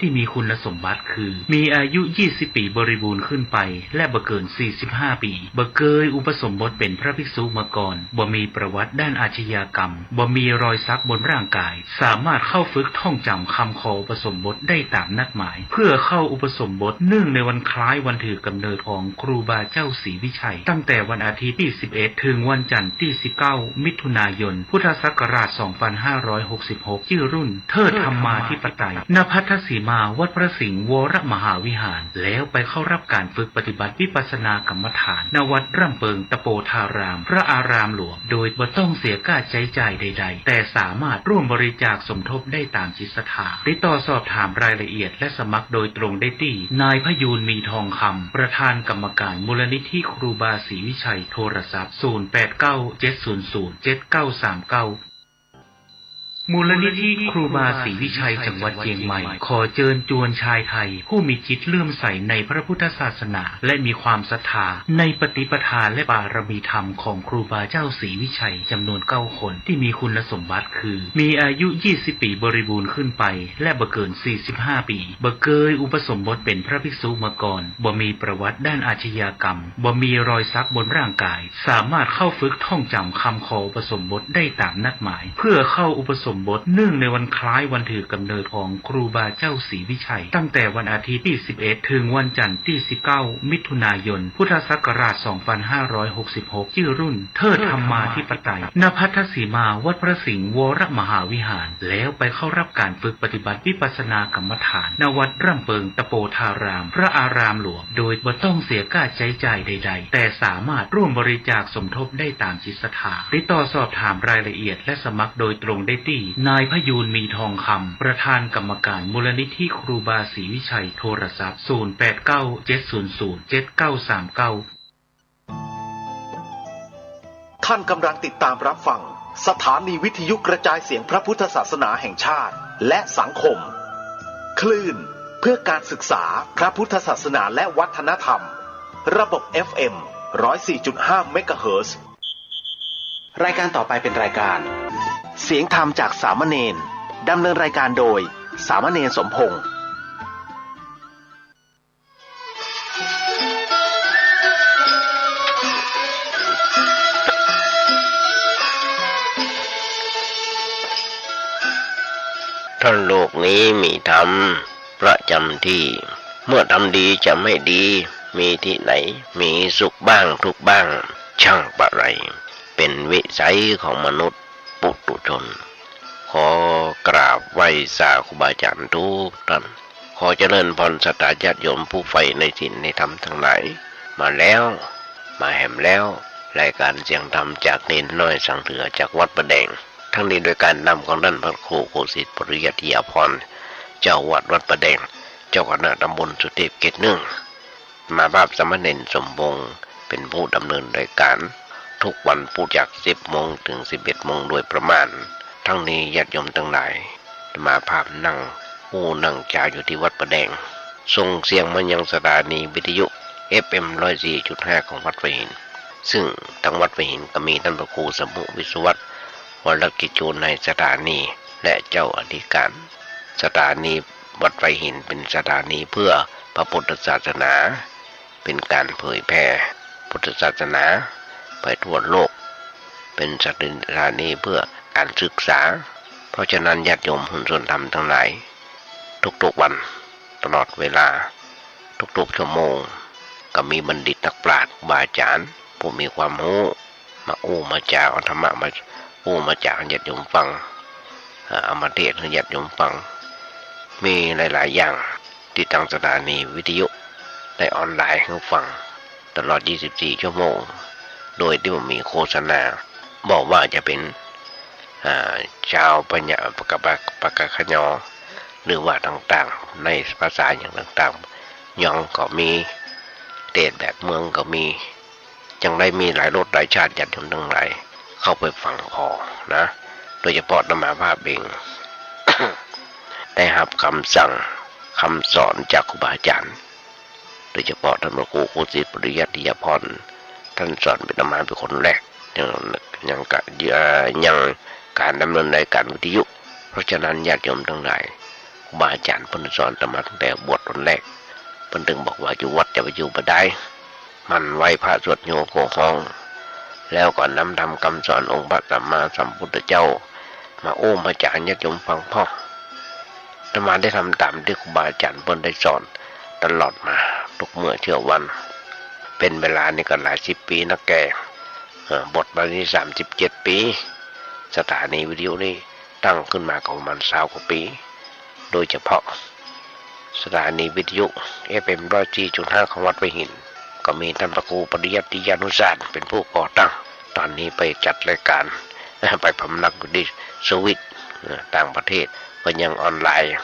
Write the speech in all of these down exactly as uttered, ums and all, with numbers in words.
ตี้มีคุณสมบัติคือ มีอายุยี่สิบปี๋บริบูรณ์ขึ้นไป และบ่เกินสี่สิบห้าปี๋ บ่เกยอุปสมบทเป๋นพระภิกษุมาก่อน บ่มีประวัติด้านอาชญากรรม บ่มีรอยสักบนร่างกาย สามารถเข้าฝึกท่องจ๋ำกำขออุปสมบทได้ต๋ามนัดหมาย เพื่อเข้าอุปสมบทเนื่องในวันคล้ายวันถือกำเนิดของครูบาเจ้าศรีวิชัย ตั้งแต่วันอาทิตย์ตี้สิบเอ็ด เถิงวันจันทร์ตี้สิบเก้า มิถุนายน พุทธศักราชสองพันห้าร้อยหกสิบหก จื้อรุ่น เทิดธรรมาธิปไตย ณ ภัททสีมา วัดพระสิงห์วรมหาวิหาร แล้วไปเข้ารับก๋านฝึกปฏิบัติวิปัสสนากรรมฐาน ณ วัดร่ำเปิงตะโปธาราม พระอารามหลวง โดยบ่ต้องเสียก้าใจ๊จ่ายใดๆ แต่สามารถร่วมบริจาคสมทบได้ต๋ามจิตศรัทธา ติดต่อสอบถามรายละเอียดและสมัครโดยตรงได้ตี้ นายพยูร มีทองคำ ประธานกรรมการมูลนิธิครูบาศรีวิชัย โทรศัพท์ ศูนย์แปดเก้า เจ็ดศูนย์ศูนย์ เจ็ดเก้าสามเก้า มูลนิธิครูบาศรีวิชัยจังหวัดเจียงใหม่ ขอเจิญจวนชายไทย ผู้มีจิตเลื่อมใสในพระพุทธศาสนา และมีความศรัทธาในปฏิปทาและบารมีธรรมของครูบาเจ้าศรีวิชัย จำนวนเก้าคน ตี้มีคุณสมบัติคือ มีอายุยี่สิบปี๋บริบูรณ์ขึ้นไป และบ่เกินสี่สิบห้าปี๋ บ่เกยอุปสมบทเป๋นพระภิกษุมาก่อน บ่มีประวัติด้านอาชญากรรม บ่มีรอยสักบนร่างกาย สามารถเข้าฝึกท่องจ๋ำกำขออุปสมบทได้ต๋ามนัดหมาย เพื่อเข้าอุปสมบทเนื่องในวันคล้ายวันถือกำเนิดของครูบาเจ้าศรีวิชัย ตั้งแต่วันอาทิตย์ตี้สิบเอ็ด เถิงวันจันทร์ตี้สิบเก้า มิถุนายน พุทธศักราชสองพันห้าร้อยหกสิบหก จื้อรุ่น เทิดธรรมาธิปไตย ณ ภัททสีมา วัดพระสิงห์วรมหาวิหาร แล้วไปเข้ารับก๋านฝึกปฏิบัติวิปัสสนากรรมฐาน ณ วัดร่ำเปิงตะโปธาราม พระอารามหลวง โดยบ่ต้องเสียก้าใจ๊จ่ายใดๆ แต่สามารถร่วมบริจาคสมทบได้ต๋ามจิตศรัทธา ติดต่อสอบถามรายละเอียดและสมัครโดยตรงได้ตี้ นายพยูร มีทองคำ ประธานกรรมการมูลนิธิครูบาศรีวิชัย โทรศัพท์ ศูนย์แปดเก้า เจ็ดศูนย์ศูนย์ เจ็ดเก้าสามเก้า ท่านกำลังติดตามรับฟังสถานีวิทยุกระจายเสียงพระพุทธศาสนาแห่งชาติ และสังคม คลื่นเพื่อการศึกษาพระพุทธศาสนาและวัฒนธรรม ระบบ เอฟเอ็ม ร้อยสี่จุดห้า เมกะเฮิรตซ์ รายการต่อไปเป็นรายการ เสียงธรรมจากสามเณร ดำเนินรายการโดย สามเณรสมพงษ์ ถ้าโลกนี้มีธรรมประจำที่ เมื่อทำดีจะไม่ดี มีที่ไหนมีสุขบ้างทุกข์บ้าง ช่างปะไร เป็นวิสัยของมนุษย์ ปุถุชน ขอกราบไหว้สาครูบาอาจารย์ทุกท่าน ขอเจริญพรศรัทธาญาติโยมผู้ใฝ่ในศีลในธรรมทั้งหลาย มาแล้ว มาแหมแล้ว รายการเสียงธรรมจากเณรน้อยสังเถือจากวัดป่าแดง ทั้งนี้โดยการนำของท่านพระครูโคสิทธิ์ ปริยัติยาภรณ์ เจ้าวัดวัดป่าแดง เจ้าคณะตำบลสุเทพเขตหนึ่ง อาตมาภาพสามเณรสมพงษ์ เป็นผู้ดำเนินรายการ ทุกวันพุธจากสิบโมงถึงสิบเอ็ดโมงโดยประมาณ ทั้งนี้ญาติโยมทั้งหลาย อาตมาภาพนั่งอู้นั่งจ๋าอยู่ที่วัดป่าแดง ส่งเสียงมายังสถานีวิทยุ เอฟเอ็ม ร้อยสี่จุดห้า ของวัดป่าหิน ซึ่งทางวัดป่าหินก็มีท่านพระครูสมุวิศวัตร วรกิจโจ นายสถานี และเจ้าอธิการ สถานีวัดป่าหินเป็นสถานีเพื่อพระพุทธศาสนา เป็นการเผยแผ่พุทธศาสนาไปทั่วโลก เป็นสถานีเพื่อการศึกษา เพราะฉะนั้นญาติโยมมหาชนธรรมทั้งหลาย ทุกๆวัน ตลอดเวลา ทุกๆชั่วโมง ก็มีบัณฑิตนักปราชญ์ ครูบาอาจารย์ ผู้มีความรู้ มาอู้มาจ๋า เอาธรรมะมาอู้มาจ๋าให้ญาติโยมฟัง เอ่อ เอามาเทศน์ให้ญาติโยมฟัง มีหลายๆอย่างที่ทางสถานีวิทยุได้ออนไลน์ให้ฟังตลอดยี่สิบสี่ชั่วโมง โดยที่บ่มีโฆษณา บ่ว่าจะเป็น อ่า ชาวปะยะ ปะกะ ปะ ปะกะขะยอ หรือว่าต่างๆ ในภาษาอย่างต่างๆ ยองก็มี เทศน์แบบเมืองก็มี จั่งได้มีหลายรสหลายชาติญาติโยมทั้งหลายเข้าไปฟังผ่อนะ โดยเฉพาะอาตมาภาพเอง ได้รับคำสั่งคำสอนจากครูบาอาจารย์ โดยเฉพาะท่านพระครูโคสิทธิ์ ปริยัติยาภรณ์ ท่านสอนอาตมาเป็นคนแรก ยัง ยังกะ เอ่อ ยังการดำเนินรายการวิทยุ เพราะฉะนั้นญาติโยมทั้งหลาย ครู บาอาจ๋ารย์เปิ้นสอนอาตมาตั้งแต่บวชวันแรก เปิ้นตึงบอกว่าอยู่วัดจะไปอยู่บ่ได้ หมั่นไหว้พระสวดโยโกฮ้อง แล้วก็นำธรรมกำสอนองค์พระสัมมาสัมพุทธเจ้า มาอู้มาจ๋าญาติโยมฟังพ่อง อาตมาได้ทำต๋ามตี้ครูบาอาจ๋ารย์เปิ้นได้สอนตลอดมา ทุกเมื่อเช้าวัน เป๋นเวลานี่ก็หลายสิบปี๋นักแก่ เอ่อ บวชมานี่สามสิบเจ็ดปี๋ สถานีวิทยุนี่ตั้งขึ้นมาก็ประมาณซาวกว่าปี๋ โดยเฉพาะสถานีวิทยุ เอฟเอ็ม ร้อยสี่จุดห้า ของวัดหัวหิน ก็มีต้านพระครูปริยัติยานุสาสน์เป๋นผู้ก่อตั้ง ต๋อนนี้ไปจัดรายก๋าน ไปพำนักอยู่ตี้สวิต เอ่อ ต่างประเทศ เปิ้นยังออนไลน์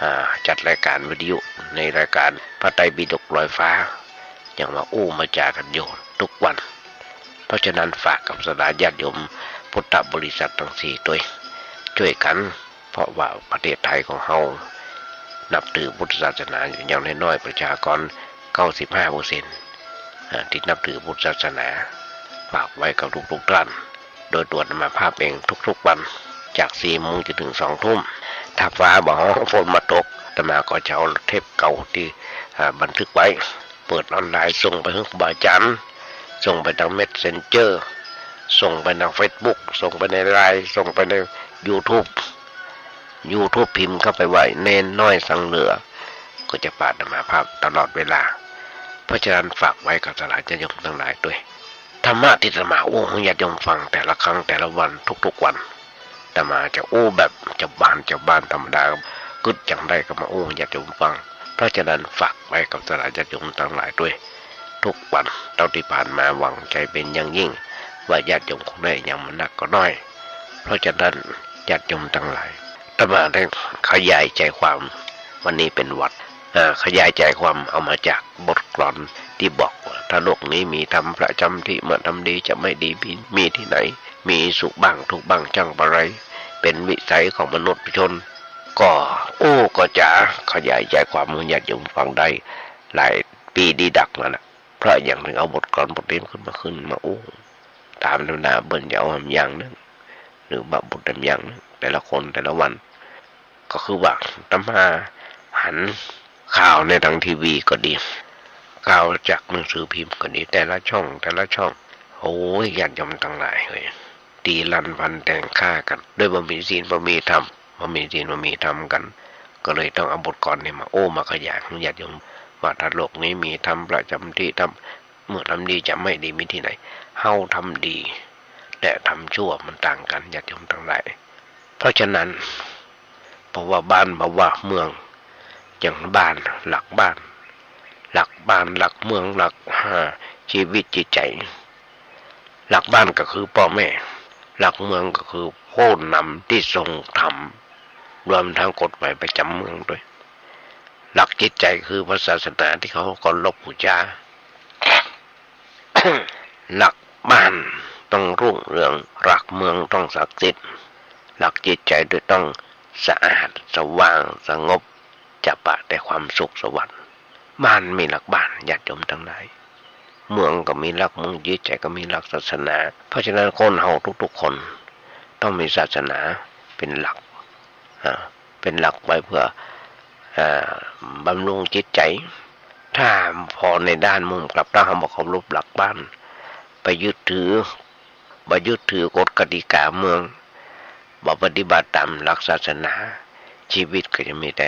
อ่า จัดรายก๋านวิทยุในรายก๋านพระไตรปิฎกลอยฟ้า ยังมาอู้มาจ๋ากั๋นอยู่ทุกวัน เพราะฉะนั้นฝากกับศรัทธาญาติโยมพุทธบริษัทตังสี่ตวย จ้วยกั๋น เพราะว่าประเทศไทยของเฮานับถือพุทธศาสนาอย่างน้อยๆ ประชากรเก้าสิบห้าเปอร์เซ็นต์ อ่า ตี้นับถือพุทธศาสนา ฝากไว้กับทุกๆ ต้าน โดยตั๋วอาตมาภาพเองทุกๆ วัน จากสี่โมงจ๋นเถิงสองทุ่ม ถ้าฟ้าบ่ฮ้องฝนบ่ตก อาตมาก็จะเอาเทปเก่าตี้ อ่า บันทึกไว้ เปิดออนไลน์ส่งไปหื้อครูบาอาจ๋ารย์ ส่งไปตางเมสเซนเจอร์ ส่งไปตางเฟซบุ๊ก ส่งไปในไลน์ ส่งไปในยูทูบ ยูทูบพิมพ์เข้าไปว่าเณรน้อยสังเหลือ ก็จะปาอาตมาภาพตลอดเวลา เพราะฉะนั้นฝากไว้กับศรัทธาญาติโยมตังหลายตวย ธรรมะตี้อาตมาอู้หื้อญาติโยมฟังแต่ละครั้งแต่ละวันทุกๆ วัน อาตมาจะอู้แบบจาวบ้านจาวบ้านธรรมดา กึ๊ดจังใดก็มาอู้หื้อญาติโยมฟัง เพราะฉะนั้นฝากไว้กับศรัทธาญาติโยมตังหลายตวย ทุกวันเต้าตี้ผ่านมาหวังใจ๋เป๋นอย่างยิ่ง ว่าญาติโยมคงได้อย่างบ่นักก็น้อย เพราะฉะนั้นญาติโยมตังหลาย อาตมาได้ขยายใจ๋ความ วันนี้เป๋นวัน อ่า ขยายใจ๋ความเอามาจากบทกลอนตี้บอกว่า ถ้าโลกนี้มีธรรมประจ๋ำตี้ เมื่อทำดีจะไม่ดีมี มีตี้ไหน มีสุขบ้างทุกข์บ้างช่างปะไร เป๋นวิสัยของมนุษย์ชน ก็อู้ก็จ๋าขยายใจ๋ความหื้อญาติโยมฟังได้หลายปี๋ดีดักมาละ เพราะหยังเถิงเอาบทกลอนบทนี้ขึ้นมา ขึ้นมาอู้ ต๋ามธรรมดาเปิ้นจะเอาแหมอย่างนึ่ง หรือว่าบทแหมอย่างนึ่ง แต่ละคนแต่ละวัน ก็คือว่าอาตมาหันข่าวในตางทีวีก็ดี ข่าวจากหนังสือพิมพ์ก็ดี แต่ละช่อง แต่ละช่อง โอ้ย ญาติโยมตังหลายเฮ้ย ตี๋ลันฟันแตงฆ่ากั๋น โดยบ่มีศีลบ่มีธรรม บ่มีศีลบ่มีธรรมกั๋น ก็เลยต้องเอาบทกลอนนี้มาอู้มาขยายหื้อญาติโยม ว่าถ้าโลกนี้มีธรรมประจ๋ำตี้ ธรรม เมื่อทำดีจะไม่ดีมีตี้ไหน เฮาทำดีและทำชั่วมันต่างกั๋น ญาติโยมตังหลาย เพราะฉะนั้น ภาวะบ้าน ภาวะเมือง อย่างบ้าน หลักบ้าน หลักบ้าน หลักเมือง หลัก อ่า ชีวิตจิตใจ๋ หลักบ้านก็คือป้อแม่ หลักเมืองก็คือผู้นำตี้ทรงธรรม รวมทั้งกฎหมายประจ๋ำเมืองตวย หลักจิตใจ๋คือพระศาสนาตี้เฮาเคารพบูชา หลักบ้านต้องรุ่งเรือง หลักเมืองต้องศักดิ์สิทธิ์ หลักจิตใจ๋โดยต้องสะอาด สว่าง สงบ จะปะแต่ความสุขสวัสดิ์ บ้านมีหลักบ้าน ญาติโยมตังหลาย เมืองก็มีหลักเมือง จิตใจ๋ก็มีหลักศาสนา เพราะฉะนั้นคนเฮาทุกๆ คนต้องมีศาสนาเป๋นหลัก อ่า เป๋นหลักไว้เปื้อ อ่า บำรุงจิตใจ๋ ถ้าผ่อในด้านมุมกลับ ถ้าเฮาบ่เคารพหลักบ้าน ไปยึดถือ บ่ยึดถือกฎกติกาเมือง บ่ปฏิบัติต๋ามหลักศาสนา ชีวิตก็จะมีแต่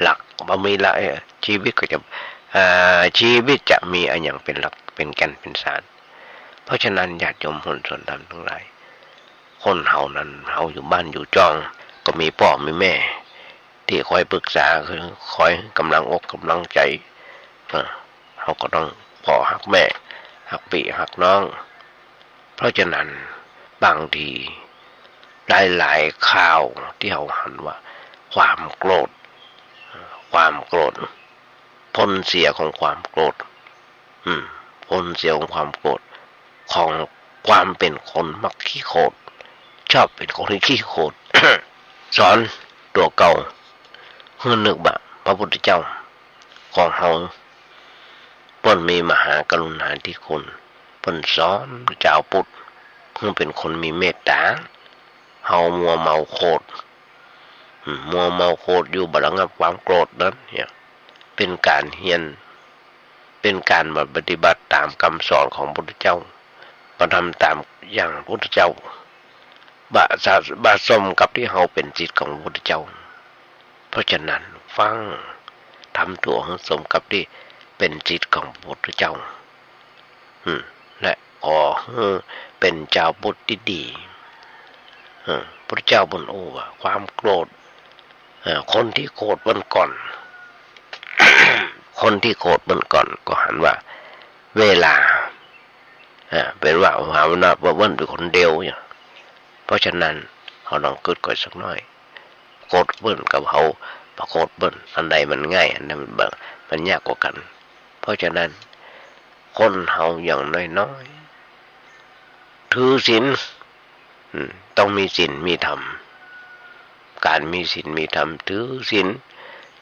หลัก บ่มีหลัก เอ่อ ชีวิตก็จะ อ่า ชีวิตจะมีอะหยังเป๋นหลัก เป๋นแก่น เป๋นสาร เพราะฉะนั้นญาติโยมคนสนธรรมตังหลาย คนเฮานั้น เฮาอยู่บ้านอยู่จ้อง ก็มีป้อมีแม่ ตี้คอยปรึกษา คือคอยกำลังอกกำลังใจ๋ เออ เฮาก็ต้องป้อฮักแม่ ฮักปี้ฮักน้อง เพราะฉะนั้นบางทีหลายๆ ข่าวตี้เฮาหันว่า ความโกรธ ความโกรธ ผลเสียของความโกรธ อืม ผลเสียของความโกรธ ของความเป๋นคนมักขี้โขด ชอบเป๋นคนขี้โขด สอนตั๋วเก่า หื้อนึกว่าพระพุทธเจ้าของเฮา เปิ้นมีมหากรุณาธิคุณ เปิ้นสอนจาวพุทธหื้อเป๋นคนมีเมตต๋า เฮามัวเมาโขด อืม มัวเมาโกรธอยู่ บ่ระงับความโกรธนั้นเนี่ย เป๋นก๋านเฮียน เป๋นก๋านบ่ปฏิบัติต๋ามกำสอนของพระพุทธเจ้า บ่ทำต๋ามอย่างพระพุทธเจ้า บ่สะ- บ่สมกับตี้เฮาเป๋นศิษย์ของพระพุทธเจ้า เพราะฉะนั้นฟัง ทำตั๋วหื้อสมกับตี้เป๋นศิษย์ของพระพุทธเจ้า อืม และขอหื้อเป๋นจาวพุทธตี้ดี อืม พุทธเจ้าเปิ้นอู้ว่า ความโกรธ เอ่อ คนตี้โกรธเปิ้นก่อน คนตี้โกรธเปิ้นก่อนก็หันว่า เวลา อ่า เป๋นว่า หาว่าเปิ้นเป๋นคนเดียวเนี่ย เพราะฉะนั้น เฮาลองกึ๊ดก่อนสักหน้อย โกรธเปิ้นกับเฮา บ่โกรธเปิ้น อันใดมันง่าย อันใดมันบ่ มันยากกว่ากั๋น เพราะฉะนั้น คนเฮาอย่างน้อยๆ ถือศีล อืม ต้องมีศีลมีธรรม ก๋านมีศีลมีธรรม ถือศีล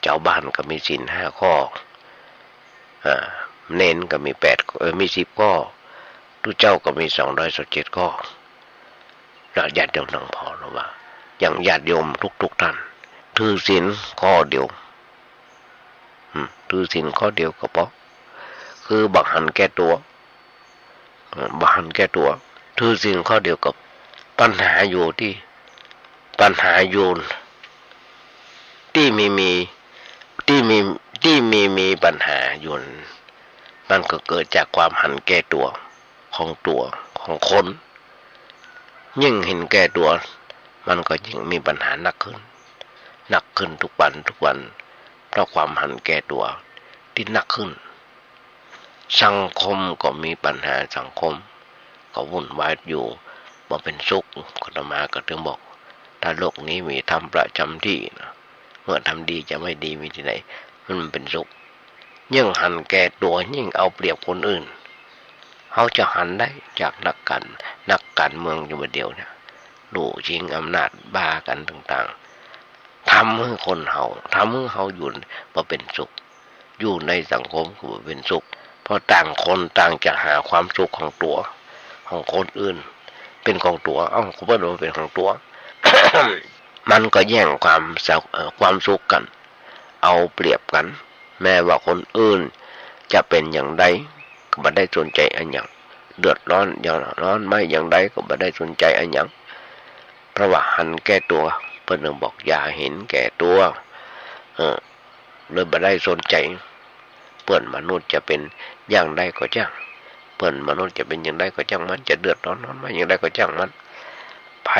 จาวบ้านก็มีศีลห้าข้อ อ่า เณรก็มีแปด เอ่อ มีสิบข้อ ตุ๊เจ้าก็มีสองร้อยสิบเจ็ดข้อ นะ ญาติโยมตังผ่อนะว่า อย่างญาติโยมทุกๆ ท่าน ถือศีลข้อเดียว อืม ถือศีลข้อเดียวก็พอ คือบ่หันแก่ตั๋ว อืม บ่หันแก่ตั๋ว ถือศีลข้อเดียวก็ ปัญหาอยู่ตี้ ปัญหาอยู่ ตี้มี มี ตี้มี ตี้มี มีปัญหาอยู่ มันก็เกิดจากความหันแก่ตั๋ว ของตั๋ว ของคน ยิ่งหันแก่ตั๋ว มันก็ยิ่งมีปัญหานักขึ้น นักขึ้นทุกวันทุกวัน เพราะความหันแก่ตั๋วตี้นักขึ้น สังคมก็มีปัญหา สังคมก็วุ่นวายอยู่ บ่เป๋นสุข อาตมาก็ถึงบอก ถ้าโลกนี้มีธรรมประจ๋ำตี้นะ เมื่อทำดีจะไม่ดีมีตี้ไหน มันเป๋นสุข ยิ่งหันแก่ตั๋ว ยิ่งเอาเปรียบคนอื่น เฮาจะหันได้จากนักการ นักการเมืองอยู่บ่าเดี่ยวเนี่ย ลู่ชิงอำนาจบ้ากั๋นต่างๆ ทำหื้อคนเฮา ทำหื้อเฮาอยู่บ่เป๋นสุข อยู่ในสังคมก็บ่เป๋นสุข เพราะต่างคนต่างจะหาความสุขของตั๋ว ของคนอื่นเป๋นของตั๋ว เอ้า ก็บ่ได้เป๋นของตั๋ว มันก็แย่งความสุข เอ่อ ความสุขกั๋น เอาเปรียบกั๋น แม้ว่าคนอื่นจะเป๋นอย่างใดก็บ่ได้สนใจ๋อะหยัง เดือดร้อนอย่างร้อนไหม้อย่างใดก็บ่ได้สนใจ๋อะหยัง เพราะว่าหันแก่ตั๋ว เปิ้นจึงบอกอย่าเห็นแก่ตั๋ว เออ เลยบ่ได้สนใจ๋ เปื้อนมนุษย์จะเป๋นอย่างใดก็จ้าง เปื้อนมนุษย์จะเป๋นอย่างใดก็จ้างมัน จะเดือดร้อนร้อนไหม้อย่างใดก็จ้างมัน ใผ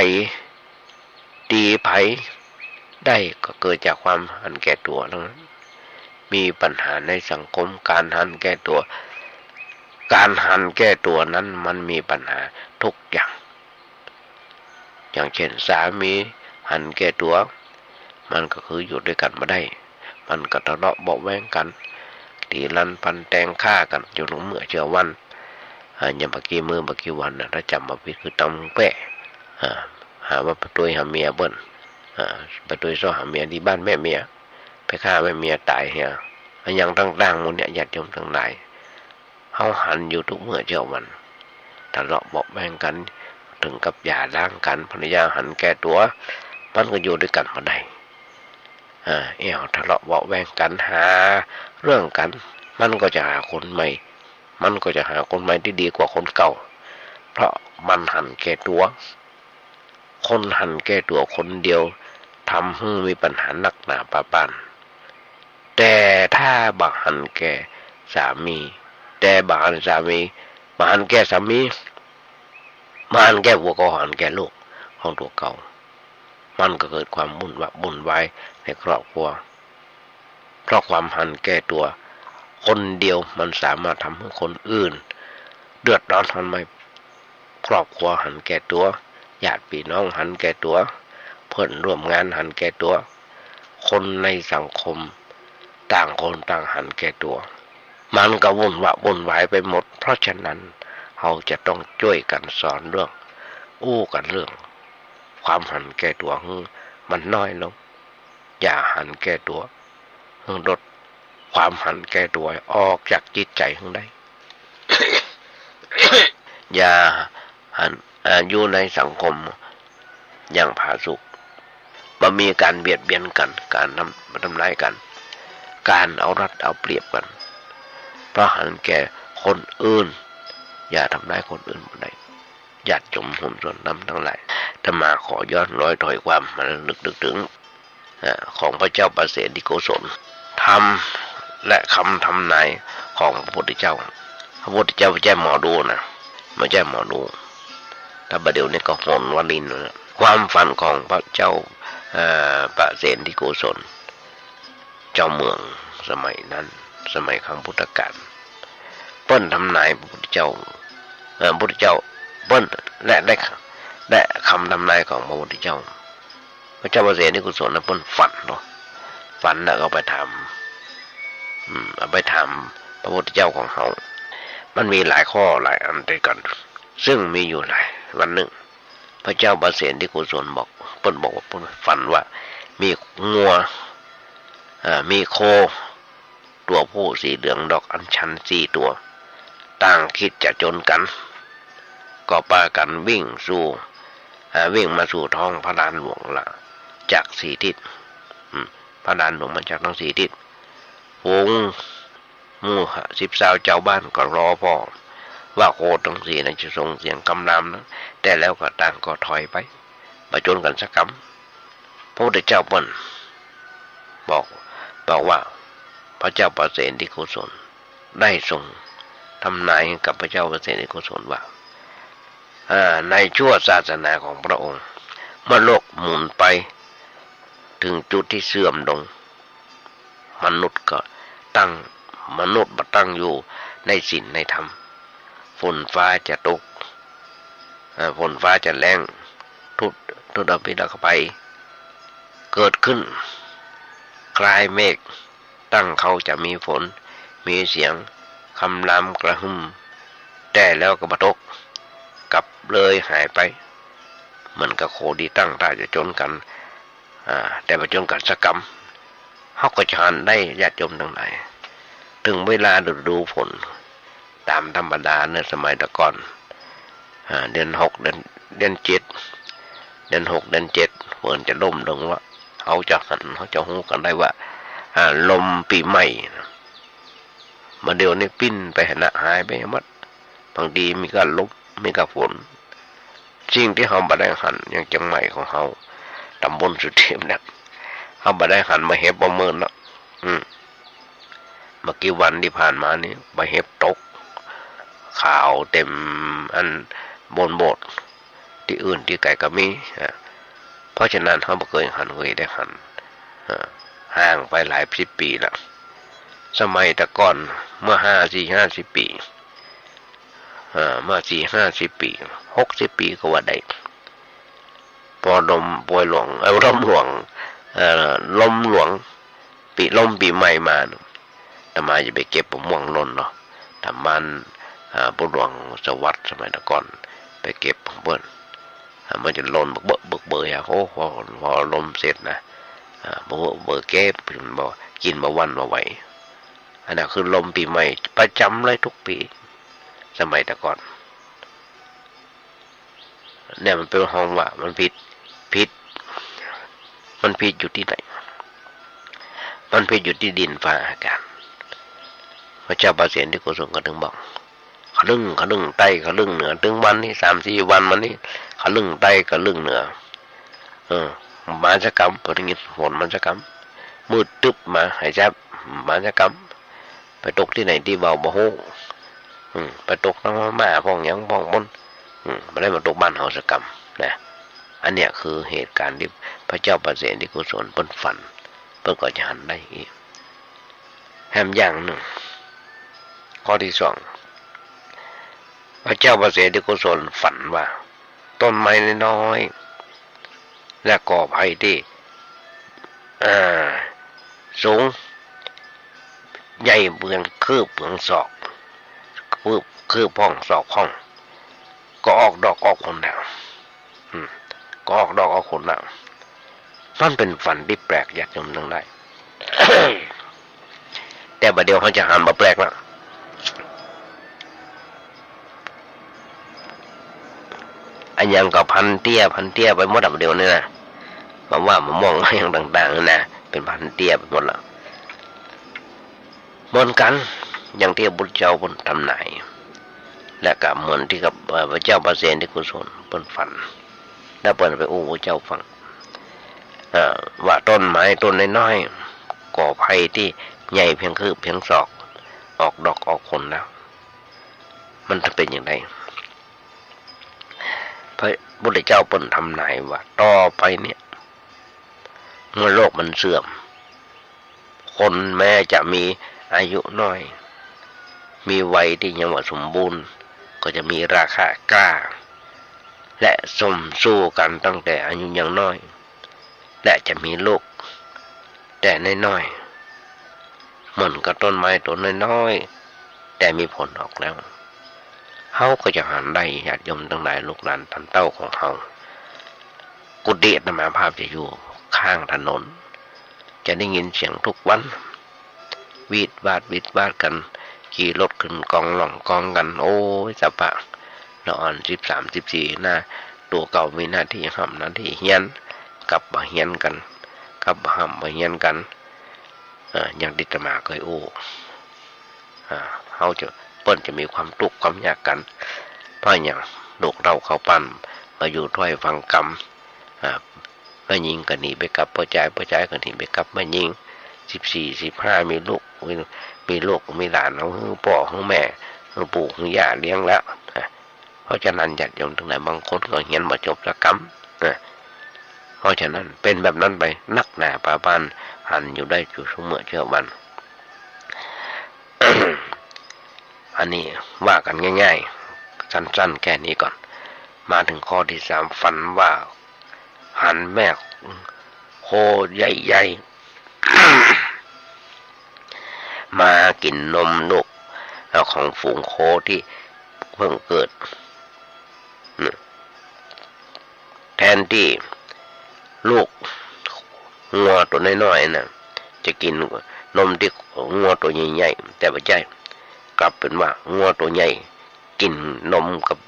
ตี้ใผได้ก็เกิดจากความหันแก่ตั๋วทั้งนั้น มีปัญหาในสังคม ก๋านหันแก่ตั๋ว ก๋านหันแก่ตั๋วนั้นมันมีปัญหาทุกอย่าง อย่างเช่น สามีหันแก่ตั๋ว มันก็คืออยู่ด้วยกั๋นบ่ได้ มันก็ทะเลาะเบาะแว้งกั๋น ตี๋ลันฟันแตงฆ่ากั๋นอยู่ทุกเมื่อเจื้อวัน อ่า อย่างบ่ากี้มื้อบ่ากี้วันน่ะ ถ้าจ๋ำบ่ผิดคือตำแป้ อ่า หาว่าไปตุ๊ยหาเมียเปิ้น อ่า ไปตุ๊ยเซาะหาเมียตี้บ้านแม่เมีย ไปฆ่าแม่เมียต๋ายเหีย อะหยังต่างๆ หมู่เนี่ย ญาติโยมตังหลาย เฮาหันอยู่ทุกเมื่อเจื้อวัน ทะเลาะเบาะแว้งกั๋น เถิงกับหย่าร้างกั๋น ภรรยาหันแก่ตั๋ว มันก็อยู่ด้วยกั๋นบ่ได้ อ่า แอ่วทะเลาะเบาะแว้งกั๋น หาเรื่องกั๋น มันก็จะหาคนใหม่ มันก็จะหาคนใหม่ตี้ดีกว่าคนเก่า เพราะมันหันแก่ตั๋ว คนหันแก่ตั๋วคนเดียว ทำหื้อมีปัญหานักหนาปาปาน แต่ถ้าบ่หันแก่สามี แต่บ่หันสามี บ่หันแก่สามี บ่หันแก่ผัวก็หันแก่ลูกของตั๋วเก่า มันก็เกิดความวุ่นวะ- วุ่นวายในครอบครัว เพราะความหันแก่ตั๋วคนเดียวมันสามารถทำหื้อคนอื่นเดือดร้อนร้อนไหม้ ครอบครัวหันแก่ตั๋ว ญาติปี้น้องหันแก่ตั๋ว เพื่อนร่วมงานหันแก่ตั๋ว คนในสังคมต่างคนต่างหันแก่ตั๋ว มันก็วุ่นวะ- วุ่นวายไปหมด เพราะฉะนั้น เฮาจะต้องจ้วยกั๋นสอนเรื่อง อู้กั๋นเรื่อง ความหันแก่ตั๋วหื้อมันน้อยลง อย่าหันแก่ตั๋ว หื้อลดความหันแก่ตั๋วออกจากจิตใจ๋หื้อได้ อย่าหัน อ่า อยู่ในสังคมอย่างผาสุก บ่มีก๋านเบียดเบียนกั๋น ก๋านทำ ทำร้ายกั๋น ก๋านเอารัดเอาเปรียบกั๋น เพราะหันแก่คนอื่น อย่าทำร้ายคนอื่นบ่ได้ ญาติโยมโฮมส่วนธรรมตังหลาย อาตมาขอย้อนรอยถ้อยความมาระลึกนึกเถิง อ่า ของพระเจ้าปเสนทิโกศล ธรรมและกำทำนายของพระพุทธเจ้า พระพุทธเจ้าบ่ใจ้หมอดูนะ บ่ใจ้หมอดู แต่บ่าเดี่ยวนี้ก็โหนวลินแล้วนะ ความฝันของพระเจ้า เอ่อ ปเสนทิโกศล เจ้าเมืองสมัยนั้น สมัยครั้งพุทธกาล เปิ้นทำนายพระพุทธเจ้า เอ่อ พุทธเจ้า เปิ้น และ และ และกำทำนายของพระพุทธเจ้า พระเจ้าปเสนทิโกศลนะ เปิ้นฝันเนาะ ฝันแล้วก็ไปถาม อืม เอาไปถามพระพุทธเจ้าของเฮา มันมีหลายข้อหลายอันด้วยกั๋น ซึ่งมีอยู่หลาย วันนึ่ง พระเจ้าปเสนทิโกศลบอก เปิ้นบอกว่าเปิ้นฝันว่ามีงัว อ่า มีโค ตั๋วผู้สีเหลืองดอกอัญชันสี่ตั๋ว ต่างคิดจะจนกั๋น ก็ปากั๋นวิ่งสู่ อ่า วิ่งมาสู่ท้องพระลานหลวงละ จากสี่ทิศ อืม พระลานหลวงมาจากทั้งสี่ทิศ ฝูง หมู่สิบสาวจาวบ้านก็รอผ่อว่าโคตังสี่นั้นจะส่งเสียงกำรามนะ แต่แล้วก็ต่างก็ถอยไป บ่จนกั๋นสักกำ พระพุทธเจ้าเปิ้นบอก บอกว่าพระเจ้าปเสนทิโกศลได้ทรงทำนายให้กับพระเจ้าปเสนทิโกศลว่า อ่า ในชั่วศาสนาของพระองค์ เมื่อโลกหมุนไปถึงจุดที่เสื่อมลง มนุษย์ก็ตั้ง มนุษย์บ่ตั้งอยู่ในศีลในธรรม ฝนฟ้าจะตก เอ่อ ฝนฟ้าจะแล้ง ทุ ทุรพิธภัยเกิดขึ้น คล้ายเมฆ ตั้งเขาจะมีฝน มีเสียงคำรามกระหึ่ม แต่แล้วก็บ่ตก กลับเลยหายไป เหมือนกับโคตี้ตั้งท่าจะจนกั๋น อ่า แต่บ่จนกั๋นสักกำ เฮาก็จะหันได้ ญาติโยมตังหลาย ถึงเวลาฤดูฝน ต๋ามธรรมดาในสมัยแต่ก่อน อ่า เดือนหก เดือน เดือนเจ็ด เดือนหก เดือนเจ็ด ฝนจะล้มลงละ เฮาจะหัน เฮาจะฮู้กั๋นได้ว่า อ่า ลมปี๋ใหม่นะ บ่าเดี่ยวนี้ปิ้นไปหั้นนะ หายไปหมด บางทีมีก้าลม มีก้าฝน สิ่งตี้เฮาบ่ได้หัน อย่างเจียงใหม่ของเฮา ต๋ำบลสุเทพเนี่ย เฮาบ่ได้หันหมากเห็บบ่าเมินเนาะ อืม บ่กี่วันตี้ผ่านมานี้ หมากเห็บตก ขาวเต็มอันบนโบสถ์ ตี้อื่นตี้ไก๋ก็มี อ่า เพราะฉะนั้นเฮาบ่เกยหัน บ่เกยได้หัน อ่า ห่างไปหลายสิบปี๋ละ สมัยแต่ก่อน เมื่อห้า สี่ห้าสิบปี๋ อ่า เมื่อสี่ห้าสิบปี๋ หกสิบปี๋ก็ว่าได้ ปอลมปวยหลวง เอ่อ ลมหลวง เอ่อ ลมหลวง ปี๋ ลมปี๋ใหม่มา อาตมาจะไปเก็บมะม่วงหล่นเนาะ ต๋ามบ้าน อ่า ปู่หลวงสวัสดิ์สมัยแต่ก่อน ไปเก็บของเปิ้น อ่า มันจะหล่นเบิกเบอะ เบิกเบอะ โอ้ พอ พอลมเสร็จนะ อ่า เบิกเบอะ เก็บ กิ๋นบ่ กิ๋นบ่หวั่นบ่ไหว อันนั้นคือลมปี๋ใหม่ประจ๋ำเลยทุกปี๋ สมัยแต่ก่อน เนี่ยมันเป๋นห้องว่ามันผิด ผิด มันผิดอยู่ตี้ไหน มันผิดอยู่ตี้ดินฟ้าอากาศ พระเจ้าปเสนทิโกศลก็ถึงบอก ขะลึ่ง ขะลึ่งใต้ ขะลึ่งเหนือ ถึงวันนี้ สามสี่วันมานี้ ขะลึ่งใต้ ขะลึ่งเหนือ เออ มาสักกำ พอได้ยินฝนมาสักกำ มืดตึ๊บมา หายแจ๊บ มาสักกำ ไปตกตี้ไหนตี้เว้าบ่ฮู้ อืม ไปตกตางพม่าพ่องหยังพ่องปุ้น อืม บ่ได้มาตกบ้านเฮาสักกำ นะ อันเนี้ยคือเหตุก๋ารณ์ตี้พระเจ้าปเสนทิโกศลเปิ้นฝัน เปิ้นก็จะหันได้อี้ แถมอย่างนึ่ง ข้อตี้สอง พระเจ้าปเสนทิโกศลฝันว่า ต้นไม้น้อยๆ และกอไผ่ตี้ อ่า สูง ใหญ่เปืองคืบเปืองศอก คืบ คืบพ่องศอกพ่อง ก็ออกดอกออกผลแล้ว อืม ก็ออกดอกออกผลแล้ว มันเป๋นฝันตี้แปลก ญาติโยมตังหลาย แต่บ่าเดี่ยวเฮาจะหันบ่แปลกละ อะหยังก็พันเตี้ย พันเตี้ยไปหมดอะ บ่าเดี่ยวนี้นะ บ่ ว่ามะม่วง อย่างต่างๆ นะ เป๋นพันธุ์เตี้ยไปหมดละ เหมือนกั๋น อย่างตี้พระพุทธเจ้าเปิ้นทำนาย และก็เหมือนตี้กับ เอ่อ พระเจ้าปเสนทิโกศลเปิ้นฝัน และเปิ้นไปอู้พระเจ้าฟัง เอ่อ ว่าต้นไม้ต้นน้อยๆ ก่อไผ่ตี้ใหญ่เปียงคืบเปียงศอก ออกดอกออกผลแล้ว มันจะเป๋นอย่างใด พระพุทธเจ้าเปิ้นทำนายว่าต่อไปเนี่ย เมื่อโลกมันเสื่อม คนแม้จะมีอายุน้อย มีวัยตี้ยังบ่สมบูรณ์ ก็จะมีราคะกล้า และสมสู้กั๋นตั้งแต่อายุยังน้อย และจะมีลูกแต่น้อยๆ เหมือนกับต้นไม้ต้นน้อยๆ แต่มีผลออกแล้ว เฮาก็จะหันได้ ญาติโยมตังหลาย ลูกหลานต้านเต้าของเฮา กุฏิอาตมาภาพจะอยู่ข้างถนน จะได้ยินเสียงทุกวัน วีดวาดวีดวาดกั๋น ขี่รถขึ้นกองล่องกองกั๋น โอ้ย สะปะ ละอ่อนสิบสามสิบสี่นะ ตั๋วเก่ามีหน้าตี้ฮ่ำหน้าตี้เฮียน กลับมาเฮียนกั๋น กลับมาฮ่ำมาเฮียนกั๋น เอ่อ อย่างตี้อาตมาเกยอู้ อ่า เฮาจะ เปิ้นจะมีความตุ๊กข์ความยากกั๋น เพราะหยัง ลูกเต้าเข้าปั้น มาอยู่ถ้อยฟังกำ อ่า แม่ญิงก็หนีไปกับป้อจาย ป้อจายก็หนีไปกับแม่ญิง สิบสี่ สิบห้า มีลูก มี มีลูกมีหลาน เอาหื้อป้อหื้อแม่ หื้อปู่หื้อย่าเลี้ยงแล้ว อ่า เพราะฉะนั้นญาติโยมตังหลาย บางคนก็เฮียนบ่จบสักกำนะ เพราะฉะนั้นเป๋นแบบนั้นไปนักหนาปาปาน หันอยู่ได้อยู่เสมอเชื่อวัน อันนี้ว่ากั๋นง่ายๆ สั้นๆ แค่นี้ก่อน มาเถิงข้อตี้สาม ฝันว่าหันแม่โคใหญ่ๆ มากิ๋นนมลูก เอ่อ ของฝูงโคตี้เพิ่งเกิด อืม แทนตี้ลูกงัวตั๋วน้อยๆ น่ะ จะกิ๋นนมตี้งัวตั๋วใหญ่ๆ แต่บ่ใจ้ กลับเป๋นว่างัวตั๋วใหญ่กิ๋นนมกับ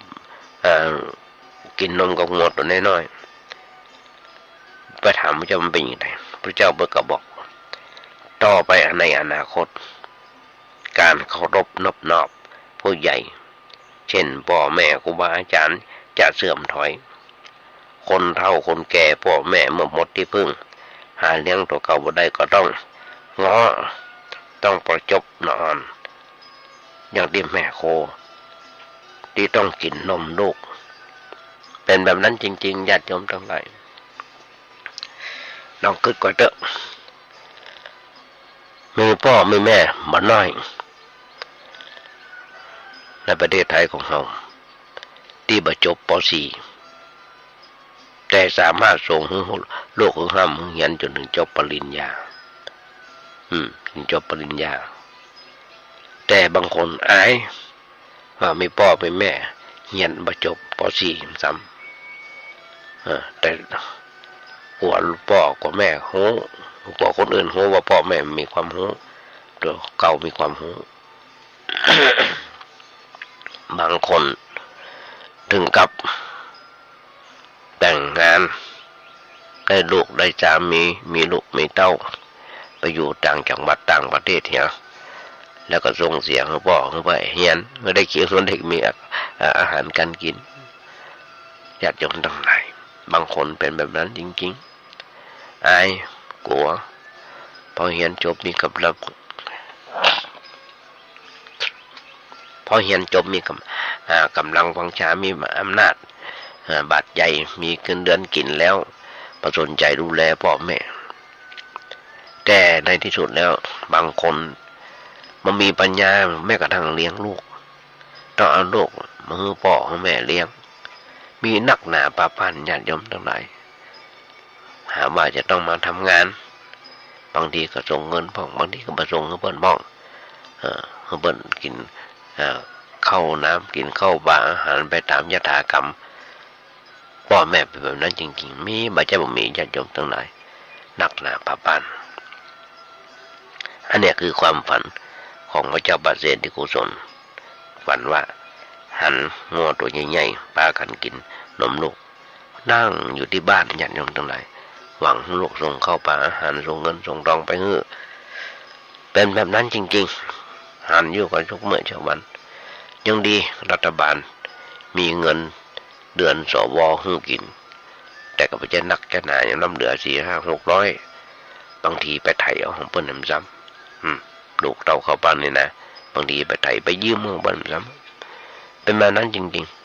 เอ่อ กิ๋นนมกับงัวตั๋วน้อยๆ ไปถามพระเจ้ามันเป๋นอย่างใด พระเจ้าเปิ้นก็บอก ต่อไปในอนาคต ก๋านเคารพนบนอบผู้ใหญ่ เช่น ป้อแม่ครูบาอาจ๋ารย์จะเสื่อมถอย คนเฒ่าคนแก่ป้อแม่เมื่อหมดตี้พึ่ง หาเลี้ยงตั๋วเก่าบ่ได้ก็ต้องเงาะ ต้องประจบหนอ อย่างตี้แม่โคตี้ต้องกิ๋นนมลูก เป๋นแบบนั้นจริงๆ ญาติโยมตังหลาย ลองกึ๊ดก่อนเต๊อะ มีป้อมีแม่บ่น้อย ในประเทศไทยของเฮา ตี้บ่จบ ป.สี่ แต่สามารถส่งหื้อลูกหื้อฮ่ำหื้อเฮียนจ๋นเถิงจบปริญญา อืม เถิงจบปริญญา แต่บางคนอาย ว่ามีป้อมีแม่เฮียนบ่จบ ป.สี่ ซ้ำ เออ แต่กั๋วป้อกั๋วแม่ฮู้ กั๋วคนอื่นฮู้ว่าป้อแม่มีความฮู้ ตั๋วเก่ามีความฮู้ บางคนเถิงกับแต่งงาน ได้ลูกได้สามี มีลูกมีเต้า ไปอยู่ต่างจังหวัดต่างประเทศเหีย แล้วก็ส่งเสียหื้อป้อหื้อแม่เฮียน บ่ได้กิ๋น บ่ได้มีอา- อาหารก๋านกิ๋น ญาติโยมตังหลาย บางคนเป๋นแบบนั้นจริงๆ อาย กั๋ว พอเฮียนจบมีก๋ำลัง พอเฮียนจบมีก๋ำ- อ่า ก๋ำลังวังชา มีอำนาจ อ่า บาดใหญ่ มีเงินเดือนกิ๋นแล้ว บ่สนใจ๋ดูแลป้อแม่ แต่ในตี้สุดแล้ว บางคนบ่มีปัญญาแม้กระทั่งเลี้ยงลูก ต้องเอาลูกมาหื้อป้อหื้อแม่เลี้ยง มีนักหนาปาปาน ญาติโยมตังหลาย หาว่าจะต้องมาทำงาน บางทีก็ส่งเงินพ่อง บางทีก็บ่ส่งหื้อเปิ้นพ่อง เอ่อ หื้อเปิ้นกิ๋น เอ่อ ข้าวน้ำ กิ๋นข้าวปลาอาหารไปต๋ามยถากรรม ป้อแม่เป๋นแบบนั้นจริงๆ มี บ่ใจ้บ่มี ญาติโยมตังหลาย นักหนาปาปาน อันเนี้ยคือความฝันของพระเจ้าปเสนทิโกศล ฝันว่าหันงัวตั๋วใหญ่ๆ ปากั๋นกิ๋นนมลูก นั่งอยู่ตี้บ้าน ญาติโยมตังหลาย หวังหื้อลูกส่งข้าวป๋าอาหาร ส่งเงินส่งตองไปหื้อ เป๋นแบบนั้นจริงๆ หันอยู่กั๋นกู้เมื่อกู้วัน ยังดีรัฐบาลมีเงินเดือน สว หื้อกิ๋น แต่ก็บ่ใจ้นักใจ้หนา ยังล้ำเหลือสี่ห้าหกร้อย บางทีไปไถเอาของเปิ้นแหมซ้ำ อืม ลูกเต้าข้าวป๋านี่นะ บางทีไปไถไปยืมของเปิ้นแหมซ้ำ เป๋นแบบนั้นจริงๆ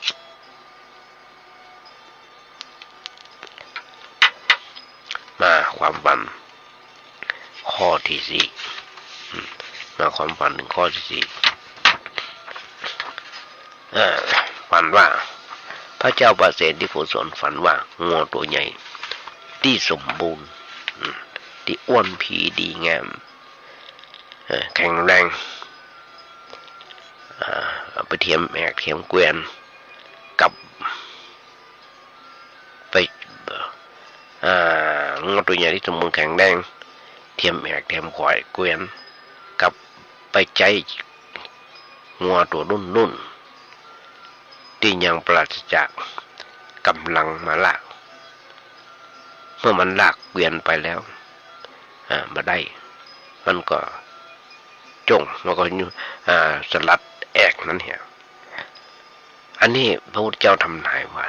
มาความฝันข้อตี้สี่ อืม มาความฝันเถิงข้อตี้สี่ เอ่อ ฝันว่า พระเจ้าปเสนทิโกศลฝันว่างัวตั๋วใหญ่ตี้สมบูรณ์ อืม ตี้อ้วนพีดีงาม เอ่อ แข็งแรง อ่า เอาไปเตียมแอกเตียมเกวียน กับ ไป อ่า งัวตั๋วใหญ่ตี้สมบูรณ์แข็งแรง เตียมแอกเตียมขวายเกวียน กับไปใจ๊งัวตั๋วนุ่นๆ ตี้ยังปราศจากก๋ำลังมาลาก เมื่อมันลากเกวียนไปแล้ว อ่า บ่ได้ มันก็จ้ง มันก็ อ่า สลัดแอกนั้นเหีย อันนี้พระพุทธเจ้าทำนายว่า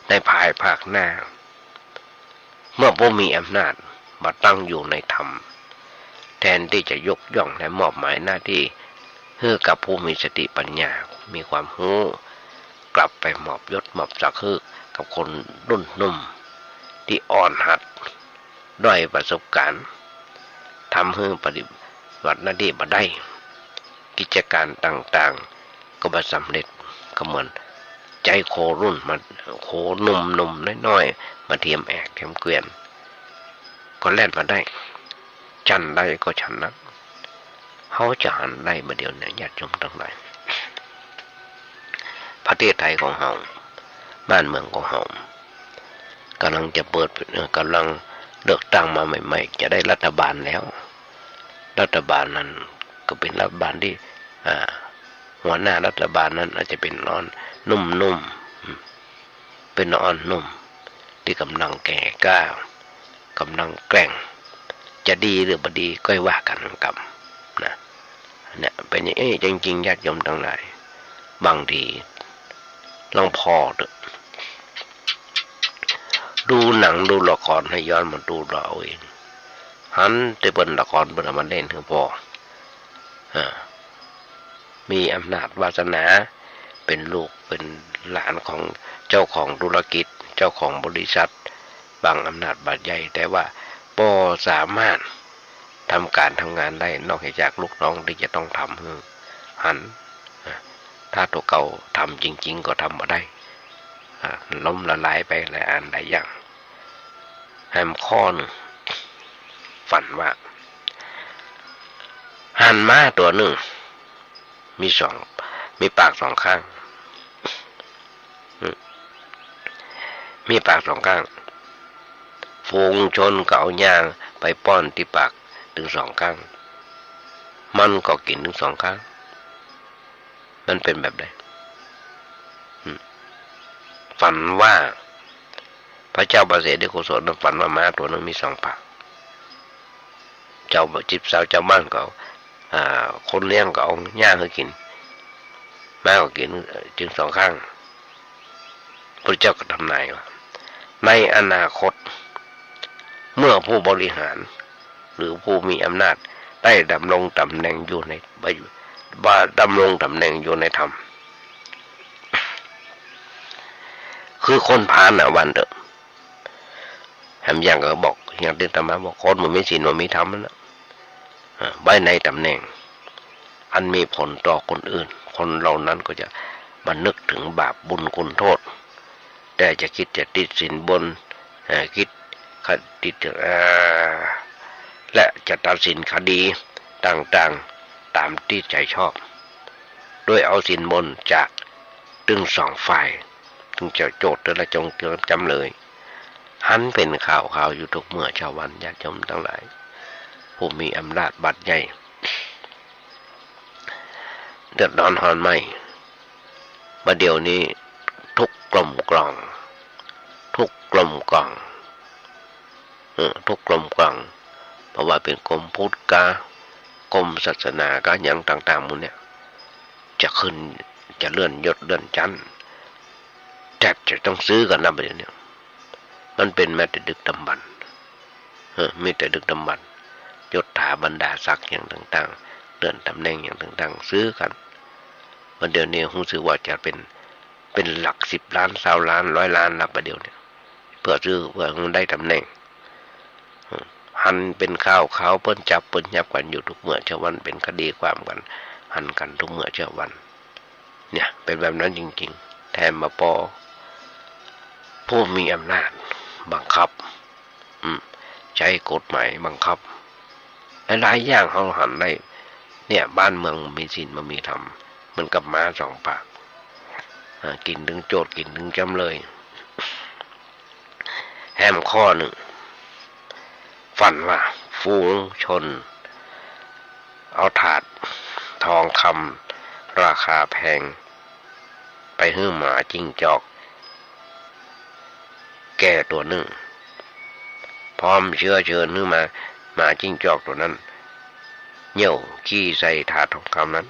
ในภายภาคหน้า เมื่อผู้มีอำนาจบ่ตั้งอยู่ในธรรม แทนตี้จะยกย่องและมอบหมายหน้าตี้หื้อกับผู้มีสติปัญญา มีความฮู้ กลับไปมอบยศมอบศักดิ์หื้อกับคนรุ่นหนุ่มตี้อ่อนหัด ด้อยประสบการณ์ ทำหื้อปฏิบัติหน้าตี้บ่ได้ กิจก๋านต่างๆ ก็บ่สำเร็จ ก็เหมือนใจ๊โครุ่นมา โคหนุ่มๆ น้อยๆ มาเตียมแอกเตียมเกวียน ก็แล่นบ่ได้ ฉันใดก็ฉันนั้น เฮาจะหันได้บ่าเดี่ยวนี้ ญาติโยมตังหลาย ประเทศไทยของเฮา บ้านเมืองของเฮา ก่ำลังจะเปิด เอ่อ ก่ำลังเลือกตั้งมาใหม่ๆ จะได้รัฐบาลแล้ว รัฐบาลนั้นก็เป๋นรัฐบาลตี้ อ่า หัวหน้ารัฐบาลนั้นอาจจะเป๋นอ่อนหนุ่มๆ อืม เป๋นอ่อนหนุ่มตี้ก่ำลังแก่กล้า ก่ำลังแกร่ง จะดีหรือบ่ดีก็ว่ากั๋นกำนะ เนี่ย เป๋นอย่างนี้จริงๆ ญาติโยมตังหลาย บางทีลองผ่อเต๊อะ ดูหนังดูละครหื้อ ย้อนมาดูเฮาเอง หันตี้เปิ้นละครเปิ้นเอามาเล่นหื้อผ่อ อ่า มีอำนาจวาสนา เป๋นลูกเป๋นหลานของเจ้าของธุรกิจ เจ้าของบริษัท บางอำนาจบ่าใหญ่ แต่ว่าบ่สามารถทำก๋านทำงานได้ นอกเหนือจากลูกน้องตี้จะต้องทำหื้อ หัน ถ้าตั๋วเก่าทำจริงๆ ก็ทำบ่ได้ อ่า ล้มละลายไปหลายอันหลายอย่าง แหมข้อนึ่ง ฝันว่า หันม้าตั๋วนึ่ง มีสอง มีปากสองข้าง อืม มีปากสองข้าง ฝูงชนก็เอาหญ้าไปป้อนตี้ปากตึงสองข้าง มันก็กิ๋นตึงสองข้าง มันเป๋นแบบใด อืม ฝันว่า พระเจ้าปเสนทิโกศลนั้นฝันว่าม้าตั๋วนึ่งมีสองปาก เจ้า สิบสาวเจ้าบ้านก็ อ่า คนเลี้ยงก็เอาหญ้าหื้อกิ๋น ม้าก็กิ๋น เอ่อ ตึงสองข้าง พระเจ้าก็ทำนายว่า ในอนาคต เมื่อผู้บริหาร หรือผู้มีอำนาจได้ดำรงต๋ำแหน่งอยู่ใน บ่าดำรงต๋ำแหน่งอยู่ในธรรม คือคนพาลน่ะ ว่าเต๊อะ แหมอย่างก็บอก อย่างตี้อาตมาบอก คนบ่มีศีลบ่มีธรรมนั่นแหละ อ่า ไว้ในต๋ำแหน่งอันมีผลต่อคนอื่น คนเหล่านั้นก็จะบ่นึกเถิงบาปบุญคุณโทษ แต่จะกึ๊ดจะติดสินบน เอ่อ กึ๊ด คติ เอ่อ และจะตัดสินคดีต่างๆ ต๋ามตี้ใจ๋ชอบ โดยเอาสินบนจากตึงสองฝ่าย ตึงเจ้าโจทก์และจง จำเลย หันเป๋นข่าวๆ อยู่กู้เมื่อกู้วัน ญาติโยมตังหลาย ผู้มีอำนาจบาดใหญ่ เดือดร้อนฮ้อนไหม้ บ่าเดี่ยวนี้ทุกข์กล่อมกล่อม ทุกข์กล่อมกล่อม เออ ทุกกลมกล่อง บ่ว่าเป๋นกรมพุทธกา กรมศาสนากา หยังต่างๆ หมู่เนี่ย จะขึ้น จะเลื่อนยศเลื่อนชั้น แทบจะต้องซื้อกั๋นนะ บ่าเดี่ยวนี้ มันเป๋นมาแต่ดึกดำบรรพ์ เออ มีแต่ดึกดำบรรพ์ ยศถาบรรดาศักดิ์หยังต่างๆ เลื่อนต๋ำแหน่งหยังต่างๆ ซื้อกั๋น บ่าเดี่ยวนี้ฮู้สึกว่าจะเป๋น เป๋นหลักสิบล้าน ซาวล้าน ร้อยล้านละ บ่าเดี่ยวนี้ เปื้อซื้อ เปื้อหื้อได้ต๋ำแหน่ง หันเป๋นข่าว ข่าวเปิ้นจับเปิ้นยับกั๋นอยู่ทุกเมื่อเช้าวัน เป๋นคดีความกั๋น หันกั๋นทุกเมื่อเช้าวัน เนี่ย เป๋นแบบนั้นจริงๆ แถมมาปอผู้มีอำนาจบังคับ อืม ใจ๊กฎหมายบังคับ หลายๆ อย่างเฮาหันได้ เนี่ย บ้านเมืองบ่มีศีลบ่มีธรรม เหมือนกับหมาสองปาก อ่า กิ๋นตึงโจทก์ กิ๋นตึงจ๋ำเลย แหมข้อนึ่ง ฝันว่าฝูงชนเอาถาดทองคำราคาแพง ไปหื้อหมาจิ้งจอกแก่ตั๋วนึ่ง พร้อมเชื้อเชิญหื้อหมา หมาจิ้งจอกตั๋วนั้น เยี่ยวขี้ใส่ถาดทองคำนั้น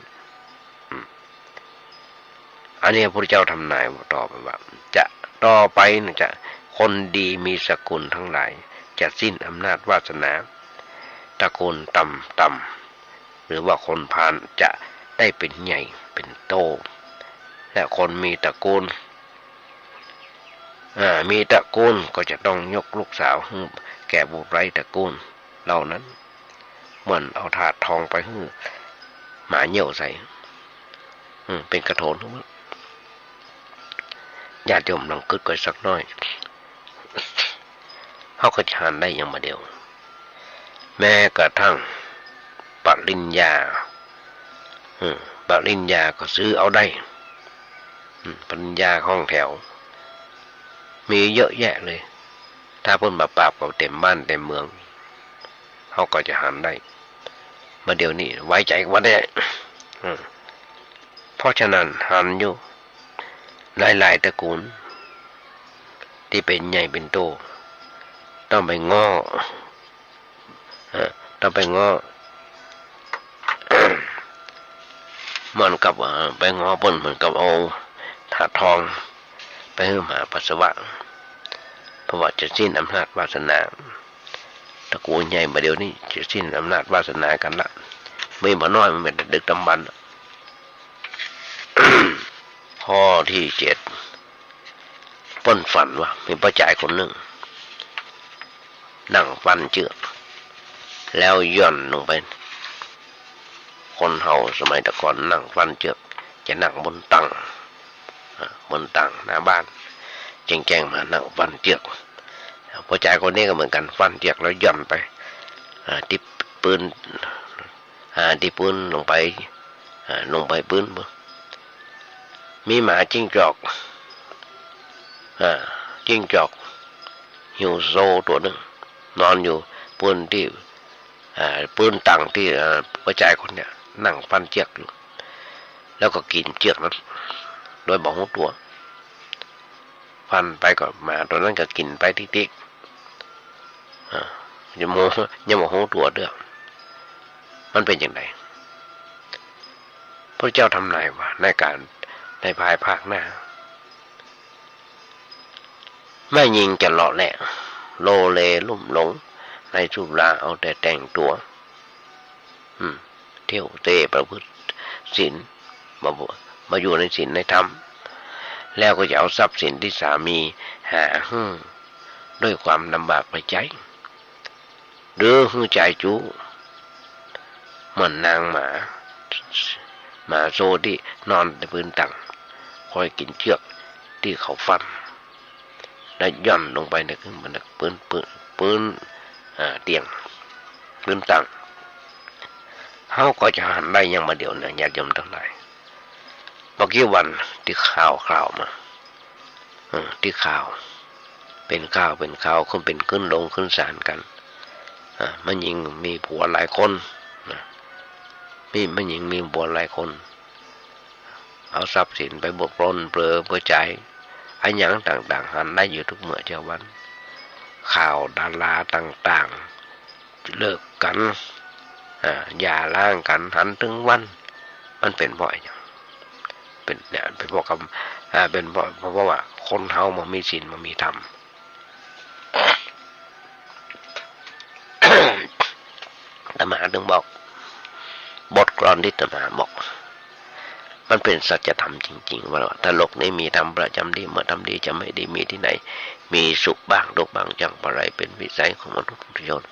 อืม อันนี้พระพุทธเจ้าทำนายต่อไปว่า จะ ต่อไปนะ จะ คนดีมีสกุลทั้งหลาย จะสิ้นอำนาจวาสนา ตระกูลต่ำๆ หรือว่าคนพาลจะได้เป๋นใหญ่เป๋นโต และคนมีตระกูล อ่า มีตระกูลก็จะต้องยกลูกสาวหื้อแก่บุตรไร้ตระกูลเหล่านั้น เหมือนเอาถาดทองไปหื้อหมาเยี่ยวใส่ อืม เป๋นกระโถน ญาติโยมลองกึ๊ดก้อยสักหน้อย เฮาก็จะหันได้อย่างบ่าเดี่ยว แม้กระทั่งปริญญา อืม ปริญญาก็ซื้อเอาได้ อืม ปริญญาคล่องแคล่ว มีเยอะแยะเลย ถ้าเปิ้นบ่ปราบก็เต็มบ้านเต็มเมือง เฮาก็จะหันได้ บ่าเดี่ยวนี้ไว้ใจ๋บ่ได้ อืม เพราะฉะนั้นหันอยู่ หลายๆ ตระกูล ตี้เป๋นใหญ่เป๋นโต ต้องไปง้อ เออ ต้องไปง้อ เหมือนกับ เอ่อ ไปง้อเปิ้นเหมือนกับเอาถาดทองไปหื้อหมาปัสสาวะ เพราะว่าจะสิ้นอำนาจวาสนา ตระกูลใหญ่บ่าเดี่ยวนี้จะสิ้นอำนาจวาสนากั๋นละ มีบ่น้อย มันเป๋นแต่ดึกดำบรรพ์ ข้อตี้เจ็ด เปิ้นฝันว่ามีป้อจายคนนึ่ง นั่งฟั่นเจื้อก แล้วหย่อนลงไป คนเฮาสมัยแต่ก่อนนั่งฟั่นเจื้อก จะนั่งบนตัง อ่า บนตังหน้าบ้าน แจ้งๆ มานั่งฟั่นเจื้อก ป้อจายคนนี้ก็เหมือนกั๋น ฟั่นเจื้อกแล้วหย่อนไป อ่า ตี้ปื๊น อ่า ตี้ปื๊นลงไป อ่า ลงไปปื๊น มีหมาจิ้งจอก อ่า จิ้งจอกหิวโซตั๋วนึ่ง นอนอยู่ปื๊นตี้ อ่า ปื๊นตังตี้ อ่า ป้อจายคนเนี้ยนั่งฟั่นเจื้อกอยู่ แล้วก็กิ๋นเจื้อกนั้น โดยบ่ฮู้ตั๋ว ฟั่นไปก็หมาตั๋วนั้นก็กิ๋นไปติ๊กๆ อ่า ยังบ่ฮู้ ยังบ่ฮู้ตั๋วเตื้อ มันเป๋นจั่งใด พระเจ้าทำนายว่าในก๋าน ในภายภาคหน้า แม่ญิงจะเลาะแหละ โลเลลุ่มหลงในสุรา เอาแต่แต่งตั๋ว อืม เที่ยวเตร่ประพฤติศีล บ่ บ่อยู่ในศีลในธรรม แล้วก็จะเอาทรัพย์สินตี้สามีหาหื้อด้วยความลำบากในใจ๋ หรือหื้อจายจู๊ เหมือนนางหมา หมาโซตี้นอนในปื๊นตัง คอยกิ๋นเจื้อกตี้เขาฟั่น แล้วหย่อนลงไปใน ขึ้นไปในปื๊น ปื๊น ปื๊น อ่า เตียง ปื๊นตัง เฮาก็จะหันได้อย่างบ่าเดี่ยวเนี่ย ญาติโยมตังหลาย บ่กี่วันตี้ข่าว ข่าวมา เออ ตี้ข่าว เป๋นข่าว เป๋นข่าว คนเป๋นขึ้นลงขึ้นศาลกั๋น อ่า แม่ญิงมีผัวหลายคน นะ มี แม่ญิงมีผัวหลายคน เอาทรัพย์สินไปบวชปล้นเปลือเปื้อจาย อะหยังต่างๆ หันได้อยู่ทุกเมื่อเช้าวัน ข่าวดาราต่างๆ เลิกกั๋น อ่า หย่าร้างกั๋น หันตึงวัน มันเป๋นเพราะอะหยัง เป๋น เนี่ย เป๋นเพราะกำ อ่า เป๋นเพราะ เพราะว่าคนเฮาบ่มีศีลบ่มีธรรม อาตมาตึงบอก บทกลอนตี้อาตมาบอก มันเป๋นสัจธรรมจริงๆ ว่าถ้าโลกนี้มีธรรมประจำที่ เมื่อธรรมดีจะไม่ดีมีที่ไหน มีสุขบ้างทุกข์บ้าง จักประไร เป๋นวิสัยของมนุษย์ปุถุชน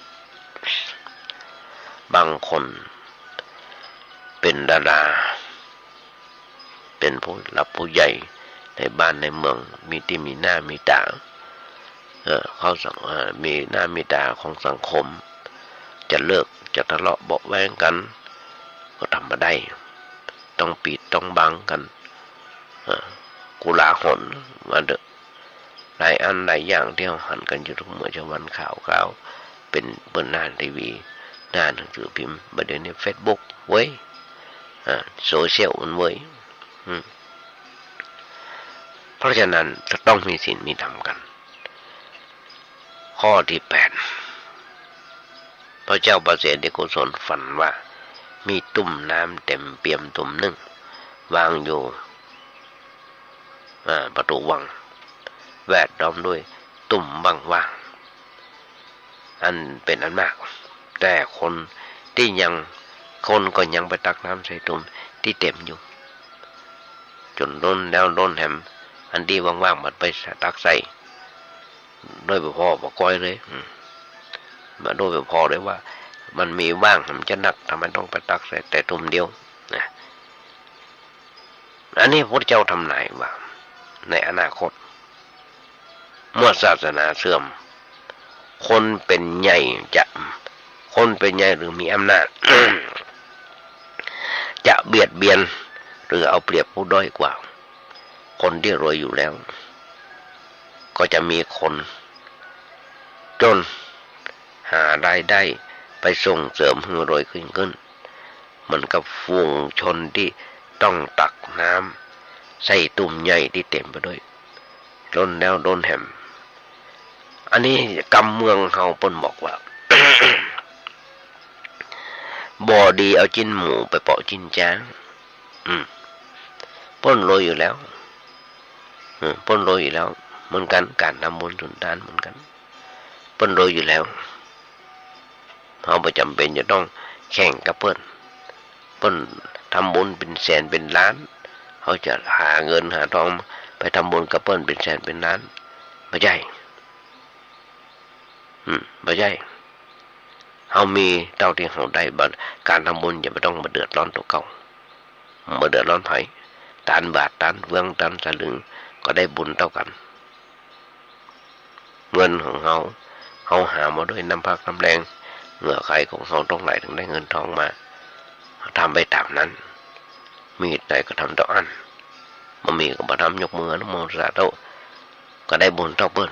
บางคนเป๋นดารา เป๋นผู้หลักผู้ใหญ่ในบ้านในเมือง มีตี้มีหน้ามีต๋า เอ่อ เขาสัง เอ่อ มีหน้ามีต๋าของสังคม จะเลิก จะทะเลาะเบาะแว้งกั๋น ก็ทำบ่ได้ ต้องปิดต้องบังกั๋น เอ่อ โกลาหล ว่าเถอะ หลายอันหลายอย่างตี้เฮาหันกั๋นอยู่กู้เมื่อกู้วัน ข่าวๆ เป๋นเปิ้นหน้าทีวี หน้าหนังสือพิมพ์ บ่าเดี่ยวนี้เฟซบุ๊กเว้ย อ่า โซเชียลมันเว้ย อืม เพราะฉะนั้นจะต้องมีศีลมีธรรมกั๋น ข้อตี้แปด พระเจ้าประเสนที่โกศลฝันว่ามีตุ้มน้ำเต๋มเปี่ยมตุ้มนึ่ง วางอยู่ อ่า ประตู๋วัง แวดล้อมด้วยตุ้มว่างๆ อันเป๋นอันมาก แต่คนตี้ยัง คนก็ยังไปตักน้ำใส่ตุ้มตี้เต๋มอยู่ จ๋นล้นแล้วล้นแหม อันตี้ว่างๆ มันไปตักใส่ โดยบ่ผ่อบ่ก้อยเลย อืม มาโดยบ่ผ่อเลยว่า มันมีว่าง มันจะนัก ทำไมต้องไปตักใส่แต่ตุ้มเดียว นะ อันนี้พระพุทธเจ้าทำนายว่า ในอนาคต เมื่อศาสนาเสื่อม คนเป๋นใหญ่จะ คนเป๋นใหญ่หรือมีอำนาจ จะเบียดเบียนหรือเอาเปรียบผู้ด้อยกว่าคนตี้รวยอยู่แล้ว ก็จะมีคนจนหารายได้ไปส่งเสริมหื้อรวยขึ้นขึ้น เหมือนกับฝูงชนตี้ต้องตักน้ำใส่ตุ้มใหญ่ตี้เต๋มไปด้วย ล้นแล้วล้นแหม อันนี้กำเมืองเฮาเปิ้นบอกว่า บ่ดีเอาจิ๊นหมูไปเปาะจิ๊นจ๊าง อืม เปิ้นรวยอยู่แล้ว อืม เปิ้นรวยอยู่แล้ว เหมือนกั๋น ก๋านทำบุญสุนทานเหมือนกั๋น เปิ้นรวยอยู่แล้ว เฮาบ่จ๋ำเป๋นจะต้องแข่งกับเปิ้น เปิ้นทำบุญเป๋นแสนเป๋นล้าน เฮาจะหาเงินหาทองไปทำบุญกับเปิ้นเป๋นแสนเป๋นล้าน บ่ใจ้ อืม บ่ใจ้ เฮามีเต้าตี้เฮาได้ บ่ ก๋านทำบุญจะบ่ต้องมาเดือดร้อนตั๋วเก่า บ่เดือดร้อนใผ ตานบาท ตานเฟือง ตานสลึง ก็ได้บุญเต้ากั๋น เงินของเฮา เฮาหามาด้วยน้ำพักน้ำแรง เหงื่อไขของเฮาตังหลาย เถิงได้เงินทองมา ทำไปต๋ามนั้น มีเต้าใดก็ทำเต้าอั้น บ่มีก็บ่ทำ ยกมืออนุโมทนาเต้า ก็ได้บุญเต้าเปิ้น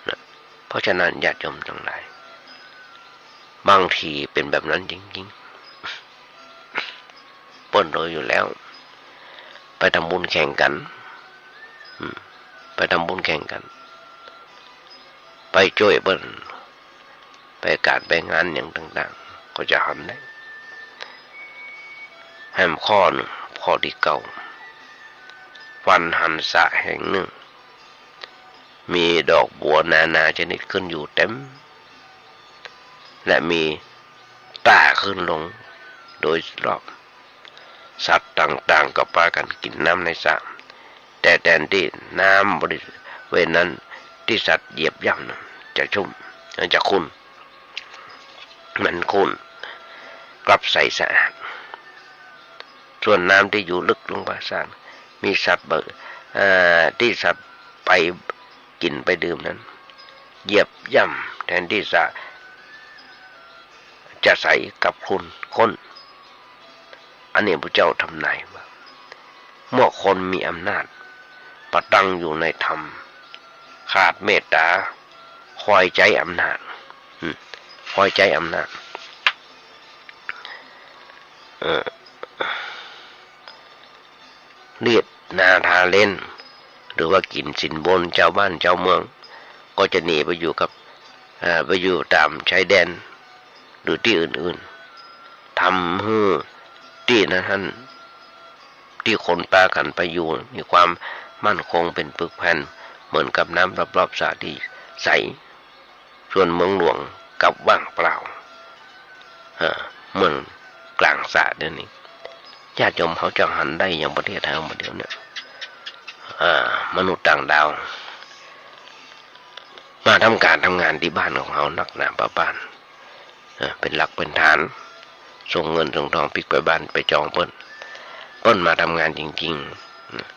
นะ เพราะฉะนั้นญาติโยมตังหลาย บางทีเป๋นแบบนั้นจริงๆ เปิ้นรวยอยู่แล้ว ไปทำบุญแข่งกั๋น อืม ไปทำบุญแข่งกั๋น ไปจ้วยเปิ้น ไปก๋านไปงานหยังต่างๆ ก็จะหันได้ แหมข้อนึ่ง ข้อตี้เก้า ฝันหันสระแห่งนึ่ง มีดอกบัวนานาชนิดขึ้นอยู่เต๋ม และมีต้าขึ้นลงโดยรอบ สัตว์ต่างๆ ก็ปากั๋นกิ๋นน้ำในสระ แต่แตนตี้น้ำบริเวณนั้นตี้สัตว์เหยียบย่ำนั้นจะชุ่ม จะขุ่น มันขุ่น กลับใสสะอาด ส่วนน้ำตี้อยู่ลึกลงไปสระ มีสัตว์บ่ เอ่อ ตี้สัตว์ไปกิ๋นไปดื่มนั้น เหยียบย่ำ แตนตี้สระจะใสกลับขุ่นข้น อันนี้พระเจ้าทำนายว่า เมื่อคนมีอำนาจ บ่ตั้งอยู่ในธรรม ขาดเมตต๋า คอยใจ๊อำนาจ อืม คอยใจ๊อำนาจ เอ่อ รีดนาทาเล่น หรือว่ากิ๋นสินบนจาวบ้านจาวเมือง ก็จะหนีไปอยู่กับ เอ่อ ไปอยู่ต๋ามชายแดน หรือตี้อื่นๆ ทำหื้อตี้นั้นๆ ตี้คนปากั๋นไปอยู่ มีความมั่นคงเป๋นปึกแผ่น เหมือนกับน้ำรอบๆ สระตี้ใส ส่วนเมืองหลวงกลับว่างเปล่า เอ่อ เหมือนก๋างสระเดี๋ยวนี้ ญาติโยมเขาจะหันได้อย่างประเทศไทยของเราเดี๋ยวนี้ อ่า มนุษย์ต่างดาว มาทำก๋านทำงานตี้บ้านของเขานักหนาปะบ้าน เอ่อ เป๋นหลักเป๋นฐาน ส่งเงินส่งทองปิ๊กไปบ้านไปจองเปิ้น เปิ้นมาทำงานจริงๆ เอ่อ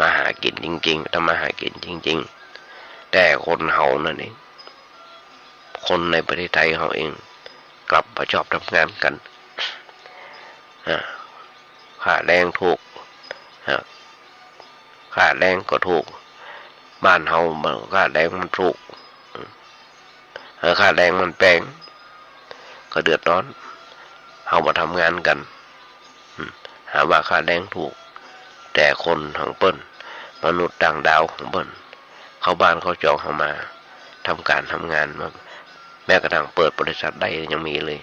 มาหากิ๋นจริงๆ ทำมาหากิ๋นจริงๆ แต่คนเฮานั่นเอง คนในประเทศไทยเฮาเอง กลับบ่ชอบทำงานกั๋น อ่า ค่าแรงถูก อ่า ค่าแรงก็ถูก บ้านเฮามัน ค่าแรงมันถูก เออ ค่าแรงมันแปง ก็เดือดร้อน เฮาบ่ทำงานกั๋น อืม หาว่าค่าแรงถูก แต่คนของเปิ้น มนุษย์ต่างดาวของเปิ้น เข้าบ้านเข้าจองเฮามา ทำก๋านทำงานมา แม้กระทั่งเปิดบริษัทได้ยังมีเลย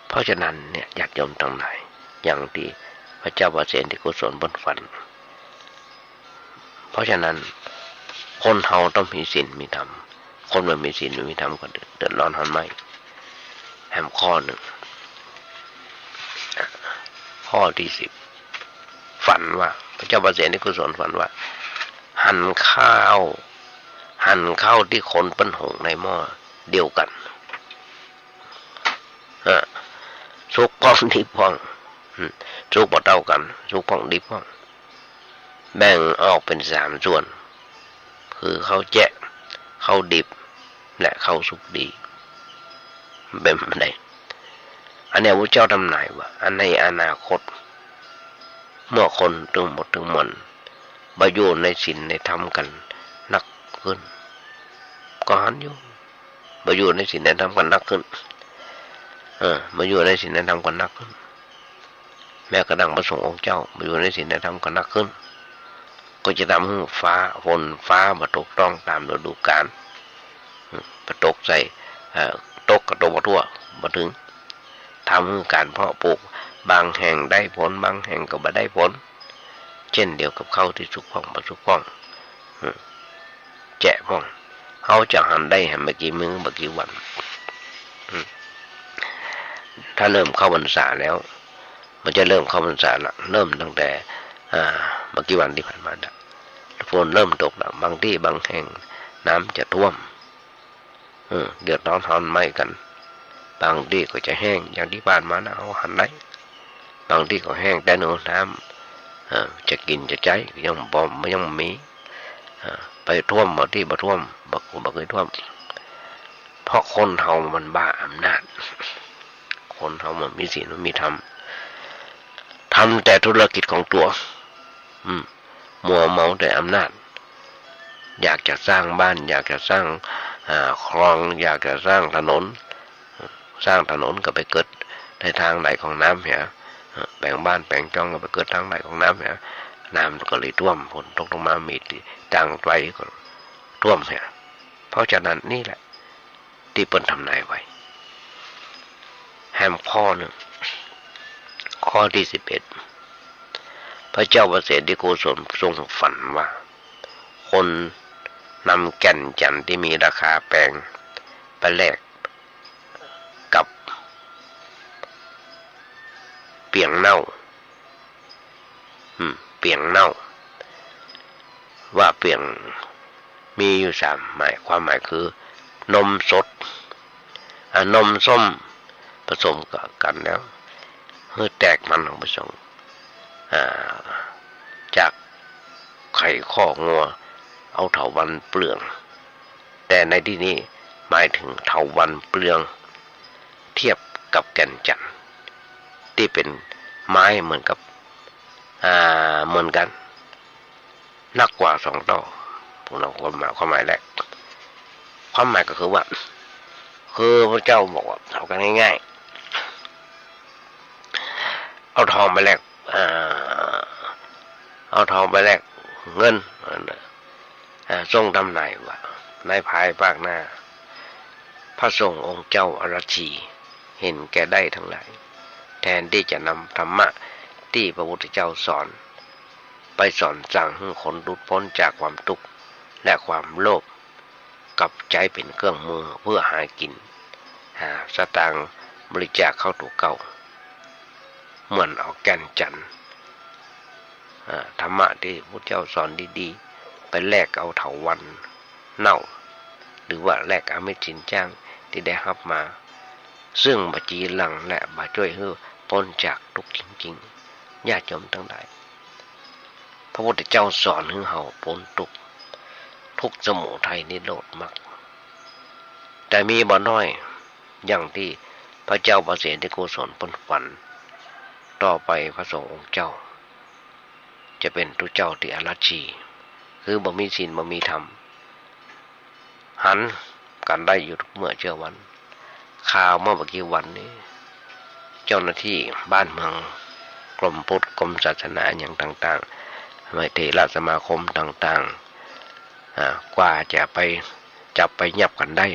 เพราะฉะนั้นเนี่ย ญาติโยมตังหลาย อย่างตี้พระเจ้าปเสนทิโกศลเปิ้นฝัน เพราะฉะนั้น คนเฮาต้องมีศีลมีธรรม คนบ่มีศีลบ่มีธรรมก็เดือดร้อนฮ้อนไหม้ แหมข้อนึ่ง ข้อตี้สิบ ฝันว่า พระเจ้าปเสนทิโกศลฝันว่า หันข้าว หันข้าวตี้คนเปิ้นหุงในหม้อเดียวกั๋น เออ สุกพ่องดิบพ่อง อืม สุกบ่เต้ากั๋น สุกพ่องดิบพ่อง แบ่งออกเป๋นสามส่วน คือข้าวแจ๊ะ ข้าวดิบ และข้าวสุกดี เป๋นไปได้ อันเนี้ยพระเจ้าทำนายว่า อันในอนาคต เมื่อคนตึงหมดตึงมวล บ่อยู่ในศีลในธรรมกั๋นนักขึ้น ก็หันอยู่ บ่อยู่ในศีลในธรรมกั๋นนักขึ้น เออ บ่อยู่ในศีลในธรรมกั๋นนักขึ้น แม้กระทั่งพระสงฆ์องค์เจ้า บ่อยู่ในศีลในธรรมกั๋นนักขึ้น ก็จะทำหื้อฟ้า ฝนฟ้าบ่ตกต้องต๋ามฤดูกาล อืม บ่ตกใส่ เอ่อ ตกก็ตกบ่ทั่ว บ่เถิง ทำหื้อก๋านเพาะปลูก บางแห่งได้ผล บางแห่งก็บ่ได้ผล เช่นเดียวกับข้าวตี้สุกพ่องบ่สุกพ่อง อืม แจ๊ะพ่อง เฮาจะหันได้แหมบ่กี่มื้อบ่กี่วัน อืม ถ้าเริ่มเข้าพรรษาแล้ว มันจะเริ่มเข้าพรรษาละ เริ่มตั้งแต่ อ่า บ่กี่วันตี้ผ่านมาน่ะ ฝนเริ่มตกละ บางตี้บางแห่งน้ำจะท่วม เออ เดือดร้อนฮ้อนไหม้กั๋น บางตี้ก็จะแห้ง อย่างตี้ผ่านมาน่ะ เฮาหันได้ บางตี้ก็แห้งแต๊หนอ น้ำ เอ่อ จะกิ๋นจะใจ๊ก็ยังบ่ ยังบ่มี เอ่อ ไปท่วมบ่ตี้บ่ท่วม บ่ บ่เกยท่วม เพราะคนเฮามันบ้าอำนาจ คนเฮามันบ่มีศีลบ่มีธรรม ทำแต่ธุรกิจของตั๋ว อืม มัวเมาแต่อำนาจ อยากจะสร้างบ้าน อยากจะสร้าง อ่า คลอง อยากจะสร้างถนน สร้างถนนก็ไปเกิดในตางไหลของน้ำเหีย แป๋งบ้านแป๋งจองก็ไปเกิดตางไหลของน้ำเหีย น้ำก็เลยท่วม ฝนตกลงมามีตางไกลก็ท่วมเหีย เพราะฉะนั้นนี่แหละ ตี้เปิ้นทำนายไว้ แหมข้อนึ่ง ข้อตี้สิบเอ็ด พระเจ้าปเสนทิโกศลทรงฝันว่า คนนำแก่นจันทน์ตี้มีราคาแปงไปแลกกับเปียงเน่า อืม เปียงเน่า ว่าเปียงมีอยู่สามหมาย ความหมายคือ นมสด อ่ะ นมส้มผสมกั๋นแล้ว หื้อแตกมันออกไปสอง อ่า จากไขข้องัว เอาเถาวัลย์เปลือง แต่ในตี้นี้หมายเถิงเถาวัลย์เปลือง เทียบกับแก่นจันทน์ ตี้เป๋นไม้เหมือนกับ อ่า เหมือนกั๋น นักกว่าสองเต้า ผมเอาความหมาย ความหมายแรก ความหมายก็คือว่า คือพระเจ้าบอกว่า เอากั๋นง่ายๆ เอาทองไปแลก อ่า เอาทองไปแลกเงิน อ่า ทรงทำนายว่า ในภายภาคหน้า พระสงฆ์องค์เจ้าอรัชชี เห็นแก่ได้ทั้งหลาย แทนตี้จะนำธรรมะตี้พระพุทธเจ้าสอน ไปสอนสั่งหื้อคนหลุดป๊นจากความตุ๊กข์และความโลภ กลับใจ๊เป๋นเครื่องมือเปื้อหากิ๋น หาสตางค์บริจาคเข้าตั๋วเก่า เหมือนเอาแก่นจันทร์ อ่า ธรรมะตี้พุทธเจ้าสอนดีๆ ไปแลกเอาเถาวัลย์เน่า หรือว่าแลกเอาเม็ดสินจ้างตี้ได้ฮับมา ซึ่งบ่จีรังและบ่จ้วยหื้อป๊นจากตุ๊กข์จริงๆ ญาติโยมตังหลาย พระพุทธเจ้าสอนหื้อเฮาป๊นตุ๊กข์ ทุกข์สมุทัยนิโรธมรรค แต่มีบ่น้อย อย่างตี้พระเจ้าปเสนทิโกศลเปิ้นฝัน ต่อไปพระสงฆ์องค์เจ้า จะเป๋นตุ๊เจ้าตี้อรัชชี คือบ่มีศีลบ่มีธรรม หันกั๋นได้อยู่ทุกเมื่อเจื้อวัน ข่าวเมื่อบ่กี่วันนี้ เจ้าหน้าตี้บ้านเมือง กรมพุทธ กรมศาสนา อะหยังต่างๆ เถรสมาคมต่างๆ อ่า กว่าจะไปจับไปยับกั๋นได้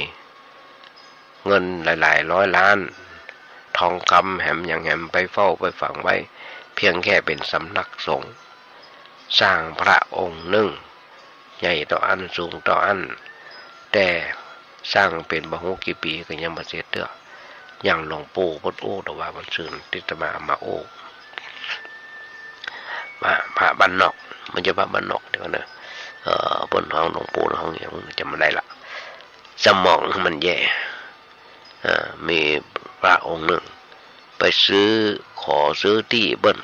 เงินหลายๆ ร้อยล้าน ทองคำแหมหยังแหม ไปเฝ้าไปฝังไว้ เพียงแค่เป๋นสำนักสงฆ์ สร้างพระองค์นึ่ง ใหญ่เต้าอั้น สูงเต้าอั้น แต่สร้างเป๋นบ่ฮู้กี่ปี๋ก็ยังบ่เสร็จเตื้อ อย่างหลวงปู่เปิ้นอู้ แต่ว่าวันซืนตี้อาตมาเอามาอู้ ว่าพระบ้านนอก บ่ใจ้พระบ้านนอก เดี๋ยวก่อนนะ เอ่อ เปิ้นฮ้องหลวงปู่ ฮ้องหยังจ๋ำบ่ได้ละ สมองมันแย่ เอ่อ มีพระองค์นึ่ง ไปซื้อ ขอซื้อตี้เปิ้น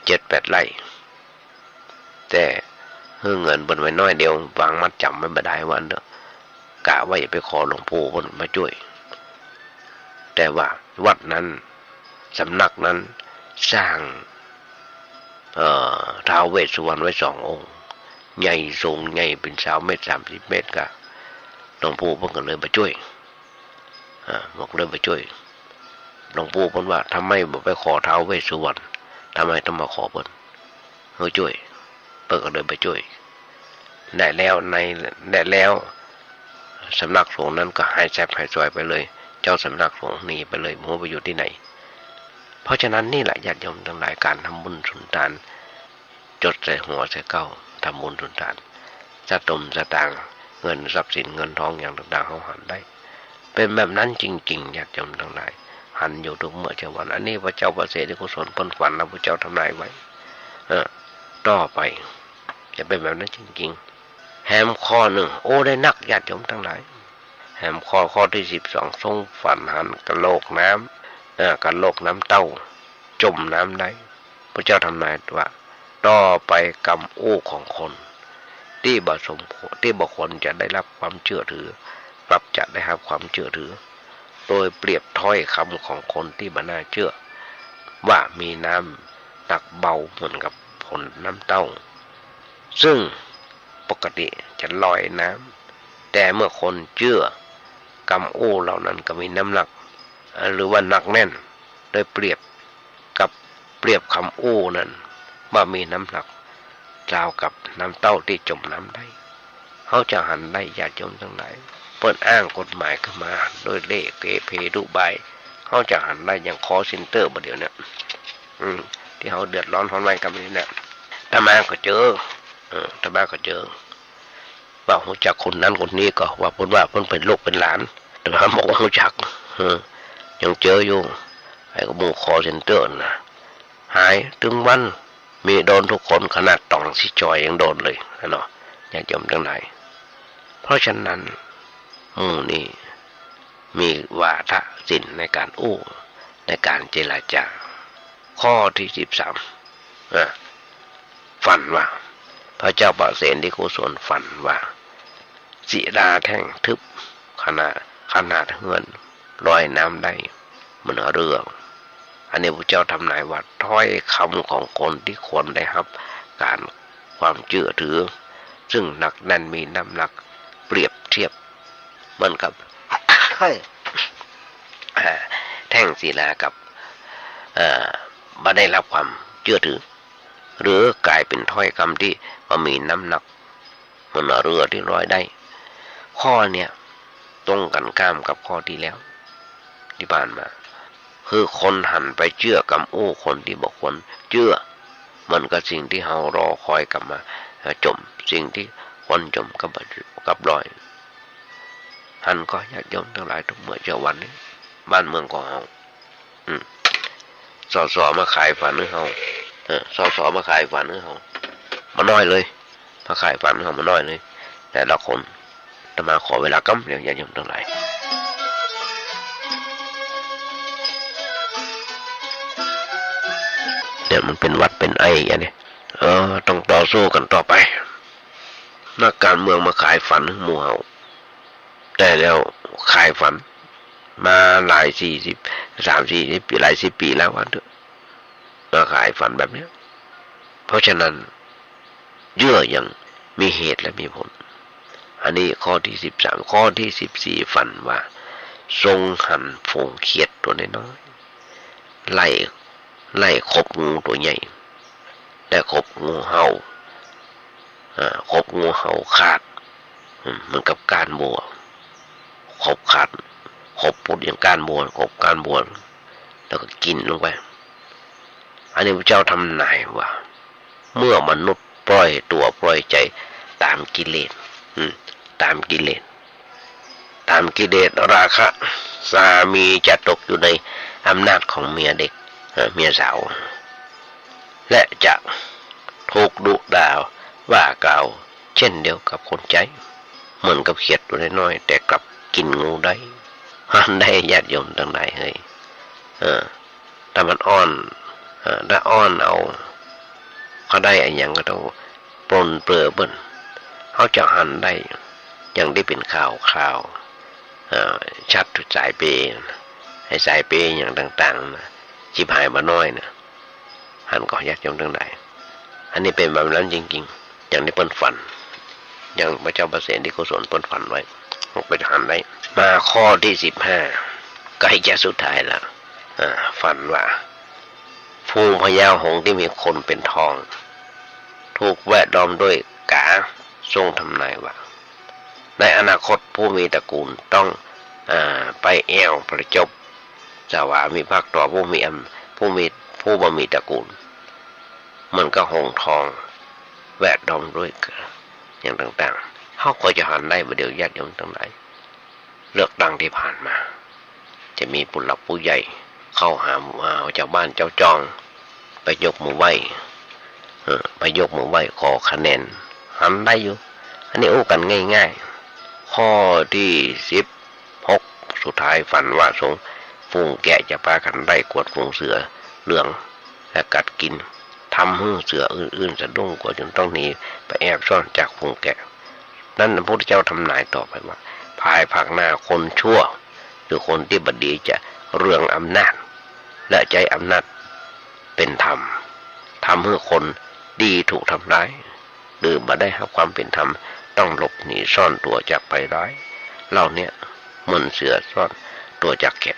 เจ็ดแปดไร่ แต่หื้อเงินเปิ้นไว้น้อยเดียว วางมัดจ๋ำไว้บ่ได้ว่าอั้นเถอะ กะว่าจะไปขอหลวงปู่เปิ้นมาจ้วย แต่ว่าวัดนั้น สำนักนั้น สร้าง เอ่อ ท้าวเวสสุวรรณไว้สององค์ ใหญ่สูงใหญ่เป๋นซาวเมตร สามสิบเมตร กะ หลวงปู่เปิ้นก็เลยบ่จ้วย อ่า บอกเลยบ่จ้วย หลวงปู่เปิ้นว่า ทำไมบ่ไปขอท้าวเวสสุวรรณ ทำไมต้องมาขอเปิ้นหื้อจ้วย เปิ้นก็เลยบ่จ้วย และแล้วใน และแล้วสำนักสงฆ์นั้นก็หายแซบหายซอยไปเลย เจ้าสำนักสงฆ์หนีไปเลย บ่ฮู้ไปอยู่ตี้ไหน เพราะฉะนั้นนี่แหละญาติโยมตังหลาย ก๋านทำบุญสุนทาน จดใส่หัวใส่เก๊า ทำบุญสุนทาน สตุ้งสตางค์ เงินทรัพย์สินเงินทองอย่างต่างๆ เฮาหันได้ เป๋นแบบนั้นจริงๆ ญาติโยมตังหลาย หันอยู่ทุกเมื่อเช้าวัน อันนี้พระเจ้าปเสนทิโกศลเปิ้นฝัน แล้วพระเจ้าทำนายไว้ เออ ต่อไป จะเป๋นแบบนั้นจริงๆ แหมข้อนึ่ง โอ้ ได้นัก ญาติโยมตังหลาย แหมข้อ ข้อตี้สิบสอง ทรงฝันหันกะโหลกน้ำ เอ่อ กะโหลกน้ำเต้า จ๋มน้ำได้ พระเจ้าทำนายว่า ต่อไปกำอู้ของคนตี้บ่สมควร ตี้บ่ควรจะได้ฮับความเจื้อถือ กลับจะได้ฮับความเจื้อถือ โดยเปรียบถ้อยกำของคนตี้บ่น่าเจื้อ ว่ามีน้ำหนักเบาเหมือนกับผลน้ำเต้า ซึ่งปกติจะลอยน้ำ แต่เมื่อคนเจื้อกำอู้เหล่านั้นก็มีน้ำหนัก หรือว่าหนักแน่น โดยเปรียบกับ เปรียบกำอู้นั้นว่ามีน้ำหนักราวกับน้ำเต้าตี้จ๋มน้ำได้ เฮาจะหันได้ ญาติโยมตังหลาย เปิ้นอ้างกฎหมายขึ้นมาโดยเล่ห์เป๋เพดุบาย เฮาจะหันได้อย่างคอลเซ็นเตอร์บ่าเดี่ยวเนี้ย อืม ตี้เฮาเดือดร้อนฮ้อนไหวกั๋นนี่แหละ อาตมาก็เจอ เออ อาตมาก็เจอ ว่าฮู้จักคนนั้นคนนี้ก็ว่าเปิ้นว่าเปิ้นเป๋นลูกเป๋นหลาน อาตมาบอกว่าฮู้จัก เออ ยังเจออยู่ ไอ้หมู่คอลเซ็นเตอร์น่ะ หายตึงวัน มีโดนทุกคน ขนาดต๋องสีจอยยังโดนเลยเนาะ ญาติโยมตังหลาย เพราะฉะนั้นหมู่นี้มีวาทศิลป์ในก๋านอู้ ในก๋านเจรจา ข้อตี้สิบสาม อ่ะ ฝันว่า พระเจ้าปเสนทิโกศลฝันว่า ศิลาแท่งทึบ ขนาด ขนาดเฮือน ลอยน้ำได้เหมือนเฮือ อันนี้พระเจ้าทำนายว่าถ้อยกำของคนตี้ควรได้ฮับก๋านความเจื้อถือ ซึ่งหนักแน่นมีน้ำหนักเปรียบเทียบเหมือนกับ อ่า แท่งศิลากับ เอ่อ บ่ได้ฮับความเจื้อถือ หรือกลายเป๋นถ้อยกำตี้บ่มีน้ำหนัก เหมือนเฮือตี้ลอยได้ ข้อเนี้ย ตรงกั๋นข้ามกับข้อตี้แล้ว ตี้ผ่านมา คือคนหันไปเจื้อกำอู้คนตี้บ่ควรเจื้อ เหมือนกับสิ่งตี้เฮารอคอยกลับมา เอ่อ จ๋ม สิ่งตี้ควรจ๋มกับ กับลอย หันก่อ ญาติโยมตังหลาย ทุกเมื่อเช้าวันนี้ บ้านเมืองของเฮา อืม สส มาขายฝันหื้อเฮา เออ สส มาขายฝันหื้อเฮา บ่น้อยเลย มาขายฝันหื้อเฮาบ่น้อยเลย แต่ละคน อาตมาขอเวลากำเดียว ญาติโยมตังหลาย เนี่ยมันเป๋นหวัดเป๋นไออันนี้ เออ ต้องต่อสู้กั๋นต่อไป นักก๋านเมืองมาขายฝันหื้อหมู่เฮา แต่แล้วขายฝันมาหลายสี่สิบ สามสี่สิบปี๋ หลายสิบปี๋แล้วว่าเถอะ มาขายฝันแบบเนี้ย เพราะฉะนั้นเยื่ออย่างมีเหตุและมีผล อันนี้ข้อตี้สิบสาม ข้อตี้สิบสี่ ฝันว่าทรงหันฝูงเขียดตั๋วน้อยๆ ไล่ ไล่ขบงูตั๋วใหญ่ และขบงูเห่า อ่า ขบงูเห่าขาด อืม เหมือนกับก้านบัว ขบขาด ขบปุดอย่างก้านบัว ขบก้านบัว แล้วก็กิ๋นลงไป อันนี้พระเจ้าทำนายว่า เมื่อมนุษย์ปล่อยตั๋วปล่อยใจ๋ต๋ามกิเลส อืม ต๋ามกิเลส ต๋ามกิเลสราคะ สามีจะตกอยู่ในอำนาจของเมียเด็ก เอ่อ เมียสาว และจะถูกดุด่าว่ากล่าวเช่นเดียวกับคนใจ๊ เหมือนกับเขียดตั๋วน้อยๆ แต่กลับกิ๋นงูได้ หันได้ ญาติโยมตังหลายเฮย เออ ถ้ามันอ้อน เอ่อ ถ้าอ้อนเอา เขาได้อะหยังก็ต้องปรนเปรอเปิ้น เขาจะหันได้ อย่างตี้เป๋นข่าว ข่าว เอ่อ ชัดสายเปย์ ไอ้สายเปย์อย่างต่างๆ นะ ฉิบหายบ่น้อยนะ หันก่อ ญาติโยมตังหลาย อันนี้เป๋นแบบนั้นจริงๆ อย่างตี้เปิ้นฝัน อย่างพระเจ้าพระเสรีกุศลเปิ้นฝันไว้ เราก็จะหันได้ มาข้อตี้สิบห้า ใกล้จะสุดท้ายละ อ่า ฝันว่า ฝูงพญาหงส์ตี้มีขนเป๋นทอง ถูกแวดล้อมด้วยก๋า ทรงทำนายว่า ในอนาคตผู้มีตระกูลต้อง อ่า ไปแอ่วประจบ สวามิภักดิ์ต่อผู้มีอำ ผู้มี ผู้บ่มีตระกูล เหมือนกับหงส์ทอง แวดล้อมด้วยก๋า อย่างต่างๆ เขาก็จะหันได้บ่าเดี่ยว ญาติโยมตังหลาย เลือกตั้งตี้ผ่านมา จะมีผู้หลักผู้ใหญ่เข้าหา อ่า เจ้าบ้านเจ้าจ้อง ไปยกมือไหว้ เออ ไปยกมือไหว้ขอคะแนน หันได้อยู่ อันนี้อู้กั๋นง่ายๆ ข้อตี้สิบหก สุดท้ายฝันว่าทรง ฝูงแกะจะปากั๋นไล่กวดฝูงเสือเหลือง และกัดกิ๋น ทำหื้อเสืออื่นๆ สะดุ้งกั๋วจ๋นต้องหนีไปแอบซ่อนจากฝูงแกะ นั้นพระพุทธเจ้าทำนายต่อไปว่า ภายภาคหน้าคนชั่ว คือคนตี้บ่ดีจะเรืองอำนาจ และใจ๊อำนาจเป๋นธรรม ทำหื้อคนดีถูกทำร้าย หรือบ่ได้ฮับความเป๋นธรรม ต้องหลบหนีซ่อนตั๋วจากภัยร้าย เหล่าเนี้ยเหมือนเสือซ่อนตั๋วจากแกะ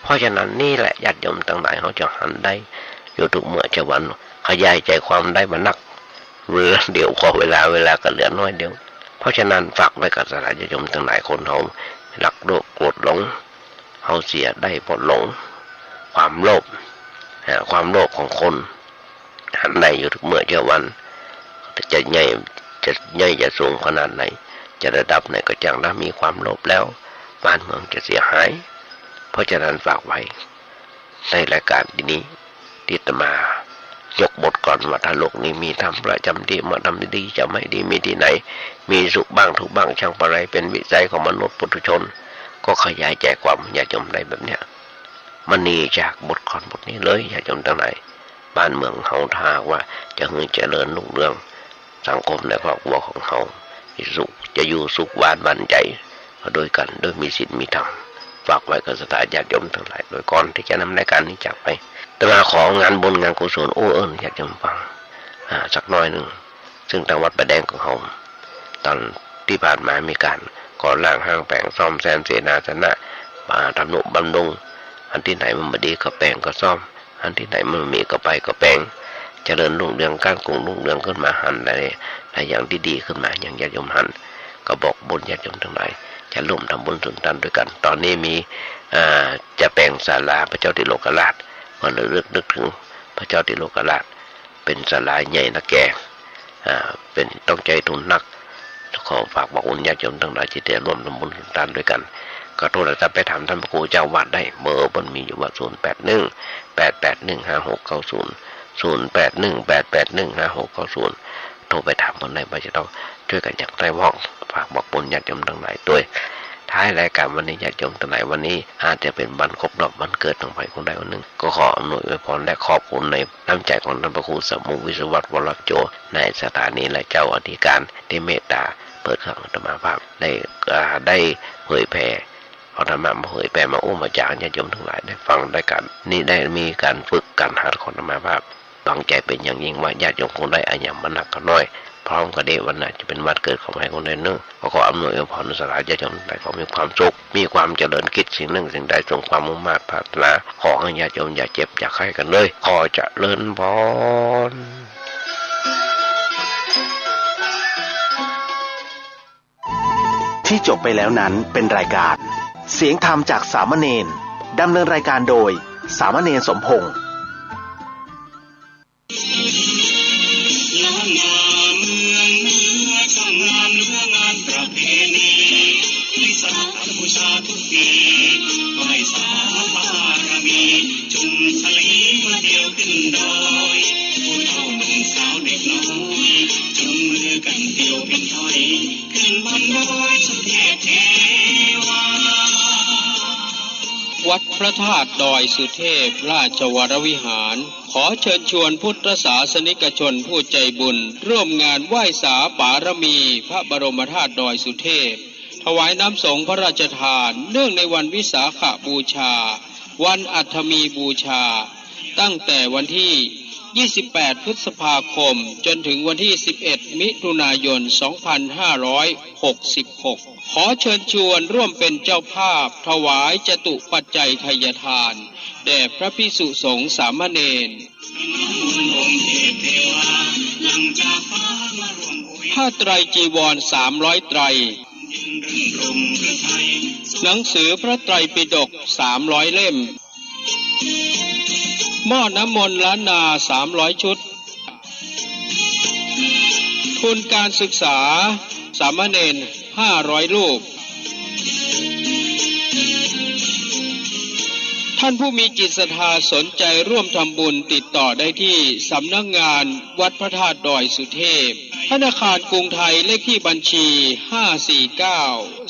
เพราะฉะนั้นนี่แหละญาติโยมตังหลาย เขาจะหันได้อยู่ทุกเมื่อเจ๊าวัน ขยายใจ๋ความได้บ่นัก เวลาเดียวพอเวลา เวลาก็เหลือน้อยเดียว เพราะฉะนั้นฝากไว้กับศรัทธาญาติโยมตังหลาย คนเฮารักโลภโกรธหลง เฮาเสียได้เพราะหลง ความโลภ อ่า ความโลภของคน หันได้อยู่ทุกเมื่อเจ๊าวัน จะใหญ่ จะใหญ่จะสูงขนาดไหน จะระดับไหนก็จ้าง ถ้ามีความโลภแล้ว บ้านเมืองจะเสียหาย เพราะฉะนั้นฝากไว้ ในรายการตี้นี้ ตี้อาตมายกบทกลอนว่า ถ้าโลกนี้มีธรรมประจำตี้ เมื่อธรรมดีๆ จะไม่ดีมีตี้ไหน มีสุขบ้างทุกข์บ้าง ช่างปะไร เป๋นวิสัยของมนุษย์ปุถุชน ก็ขยายใจ๋ความญาติโยมได้แบบเนี้ย มณีจากบทกลอนบทนี้เลย ญาติโยมตังหลาย บ้านเมืองเฮาถ้าหากว่าจะหื้อเจริญรุ่งเรือง สังคมในครอบครัวของเฮาจะสุข จะอยู่สุขหวานหวั่นใจ๋ ก็ด้วยกั๋น ด้วยมีศีลมีธรรม ฝากไว้กับศรัทธาญาติโยมตังหลาย โดยก่อนตี้จะนำรายการนี้จากไป อาตมาของานบุญงานกุศลอู้เอิ้นญาติโยมฟัง อ่า สักหน้อยนึ่ง ซึ่งตางวัดป่าแดงของเฮา ต๋อนตี้ผ่านมามีก๋านก่อสร้างห้างแป๋งซ่อมแซมเสนาสนะ อ่า ทำนุบำรุง อันตี้ไหนมันบ่ดีก็แป๋งก็ซ่อม อันตี้ไหนมันมีก็ไปก็แป๋ง เจริญรุ่งเรือง ก้านกุ้งรุ่งเรืองขึ้นมา หันได้ ได้อย่างตี้ดีขึ้นมา อย่างญาติโยมหัน ก็บอกบุญญาติโยมตังหลาย จะร่วมทำบุญสุนทานด้วยกั๋น ต๋อนนี้มี อ่า จะแป๋งศาลาพระเจ้าติโลกราช เพื่อระลึกนึกเถิงพระเจ้าติโลกราช เป๋นศาลาใหญ่นักแก่ อ่า เป๋นต้องใจ๊ทุนนัก ขอฝากบอกบุญญาติโยมตังหลายตี้จะร่วมทำบุญสุนทานด้วยกั๋น ก็โทรศัพท์ไปถามต้านพระครูเจ้าวัดได้ เบอร์เปิ้นมีอยู่ว่า ศูนย์แปดหนึ่ง แปดแปดหนึ่ง ห้าหกเก้าศูนย์ ศูนย์แปดหนึ่ง แปดแปดหนึ่ง ห้าหกเก้าศูนย์ โทรไปถามเปิ้นได้ว่าจะต้องจ้วยกั๋นอย่างใดบ้าง ฝากบอกบุญญาติโยมตังหลายตวย ท้ายรายก๋านวันนี้ ญาติโยมตังหลาย วันนี้อาจจะเป๋นวันครบรอบวันเกิดของใผคนใดคนนึ่ง ก็ขออำนวยอวยพรและขอบคุณในน้ำใจ๋ของต้านพระครูสมุห์ วิศวัตร วรโจ นายสถานีและเจ้าอธิการ ตี้เมตต๋าเปิดเครื่องอาตมาภาพได้ อ่า ได้เผยแผ่ เอาธรรมะมาเผยแผ่ มาอู้มาจ๋า ญาติโยมตังหลายได้ฟังได้กั๋น นี่ได้มีก๋านฝึกก๋านหัดของอาตมาภาพ หวังใจ๋เป๋นอย่างยิ่งว่าญาติโยมคงได้อะหยังมานักก็น้อย พร้อมกั๋นนี้วันหน้าจะเป๋นวันเกิดของใผคนใดนึ่ง ก็ขออำนวยอวยพรสาราญาติโยมตังหลาย ขอมีความสุข มีความเจริญ คิดสิ่งนึ่งสิ่งใดสมความมุ่งมาดปรารถนา ขอหื้อญาติโยมอย่าเจ็บอย่าไข้กั๋นเลย ขอเจริญพร ที่จบไปแล้วนั้นเป็นรายการเสียงธรรมจากสามเณร ดำเนินรายการโดยสามเณรสมพงษ์ วัดพระธาตุดอยสุเทพราชวรวิหาร ขอเชิญชวนพุทธศาสนิกชนผู้ใจบุญ ร่วมงานไหว้สาปารมีพระบรมธาตุดอยสุเทพ ถวายน้ำสงฆ์พระราชทาน เนื่องในวันวิสาขบูชา วันอัฐมีบูชา ตั้งแต่วันที่ ยี่สิบแปด พฤษภาคม จนถึงวันที่ สิบเอ็ด มิถุนายน สองพันห้าร้อยหกสิบหก ขอเชิญชวนร่วมเป็นเจ้าภาพถวายจตุปัจจัยไทยทาน แด่พระภิกษุสงฆ์สามเณร ผ้าไตรจีวรสามร้อยไตร หนังสือพระไตรปิฎกสามร้อยเล่ม หม้อน้ำมนต์ล้านนาสามร้อยชุด ทุนการศึกษาสามเณรห้าร้อยรูป ท่านผู้มีจิตศรัทธาสนใจร่วมทำบุญติดต่อได้ที่สำนักงานวัดพระธาตุดอยสุเทพ ธนาคารกรุงไทย เลขที่บัญชี ห้าสี่เก้า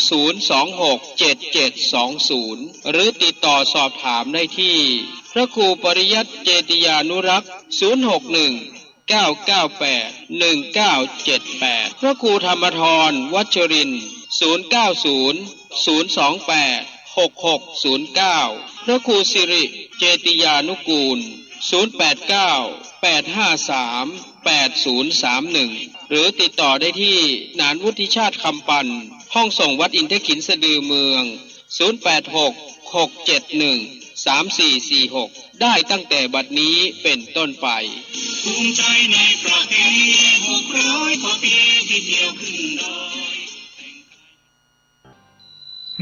ศูนย์สองหก เจ็ดเจ็ดสองศูนย์ หรือติดต่อสอบถามได้ที่พระครูปริยัติเจติยานุรักษ์ ศูนย์หกหนึ่ง เก้าเก้าแปด หนึ่งเก้าเจ็ดแปด พระครูธรรมธร วัชรินทร์ ศูนย์เก้าศูนย์ ศูนย์สองแปด หกหกศูนย์เก้า พระครูสิริเจติยานุกูล ศูนย์แปดเก้า แปดห้าสาม แปดศูนย์สามหนึ่ง หรือติดต่อได้ที่นานวุฒิชาติ คำปัน ห้องส่งวัดอินทขิลสะดือเมือง ศูนย์แปดหก หกเจ็ดหนึ่ง สามสี่สี่หก ได้ตั้งแต่บัดนี้เป็นต้นไป ภูมิใจในประเพณีหกร้อยกว่าปีที่เที่ยวขึ้นดอย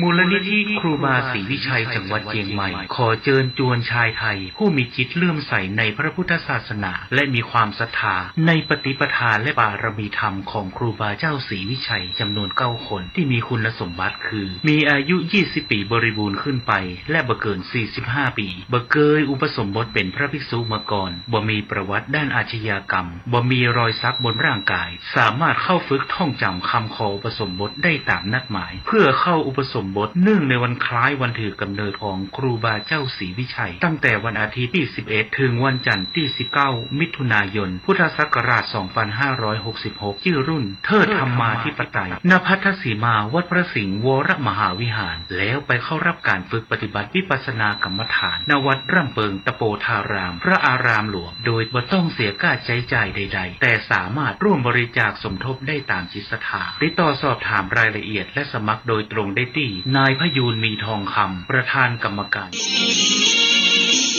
มูลนิธิครูบาศรีวิชัยจังหวัดเจียงใหม่ ขอเจิญจวนชายไทยผู้มีจิตเลื่อมใสในพระพุทธศาสนา และมีความศรัทธาในปฏิปทาและบารมีธรรมของครูบาเจ้าศรีวิชัยจำนวนเก้าคน ที่มีคุณสมบัติคือ มีอายุยี่สิบปีบริบูรณ์ขึ้นไป และบ่เกินสี่สิบห้าปี บ่เกยอุปสมบทเป็นพระภิกษุมาก่อน บ่มีประวัติด้านอาชญากรรม บ่มีรอยสักบนร่างกาย สามารถเข้าฝึกท่องจำคำขออุปสมบทได้ตามนัดหมาย เพื่อเข้าอุปสมบทเนื่องในวันคล้ายวันถือกำเนิดของครูบาเจ้าศรีวิชัย ตั้งแต่วันอาทิตย์ที่สิบเอ็ด ถึงวันจันทร์ที่สิบเก้า มิถุนายน พุทธศักราชสองพันห้าร้อยหกสิบหก ชื่อรุ่นเทิดธรรมาธิปไตย ณ พัทธสีมา วัดพระสิงห์วรมหาวิหาร แล้วไปเข้ารับการฝึกปฏิบัติวิปัสสนากรรมฐาน ณ วัดร่ำเปิงตะโปธาราม พระอารามหลวง โดยบ่ต้องเสียค่าใจ๊จ่ายใดๆ แต่สามารถร่วมบริจาคสมทบได้ตามจิตศรัทธา ติดต่อสอบถามรายละเอียดและสมัครโดยตรงได้ที่นายพยูน มีทองคำ ประธานกรรมการ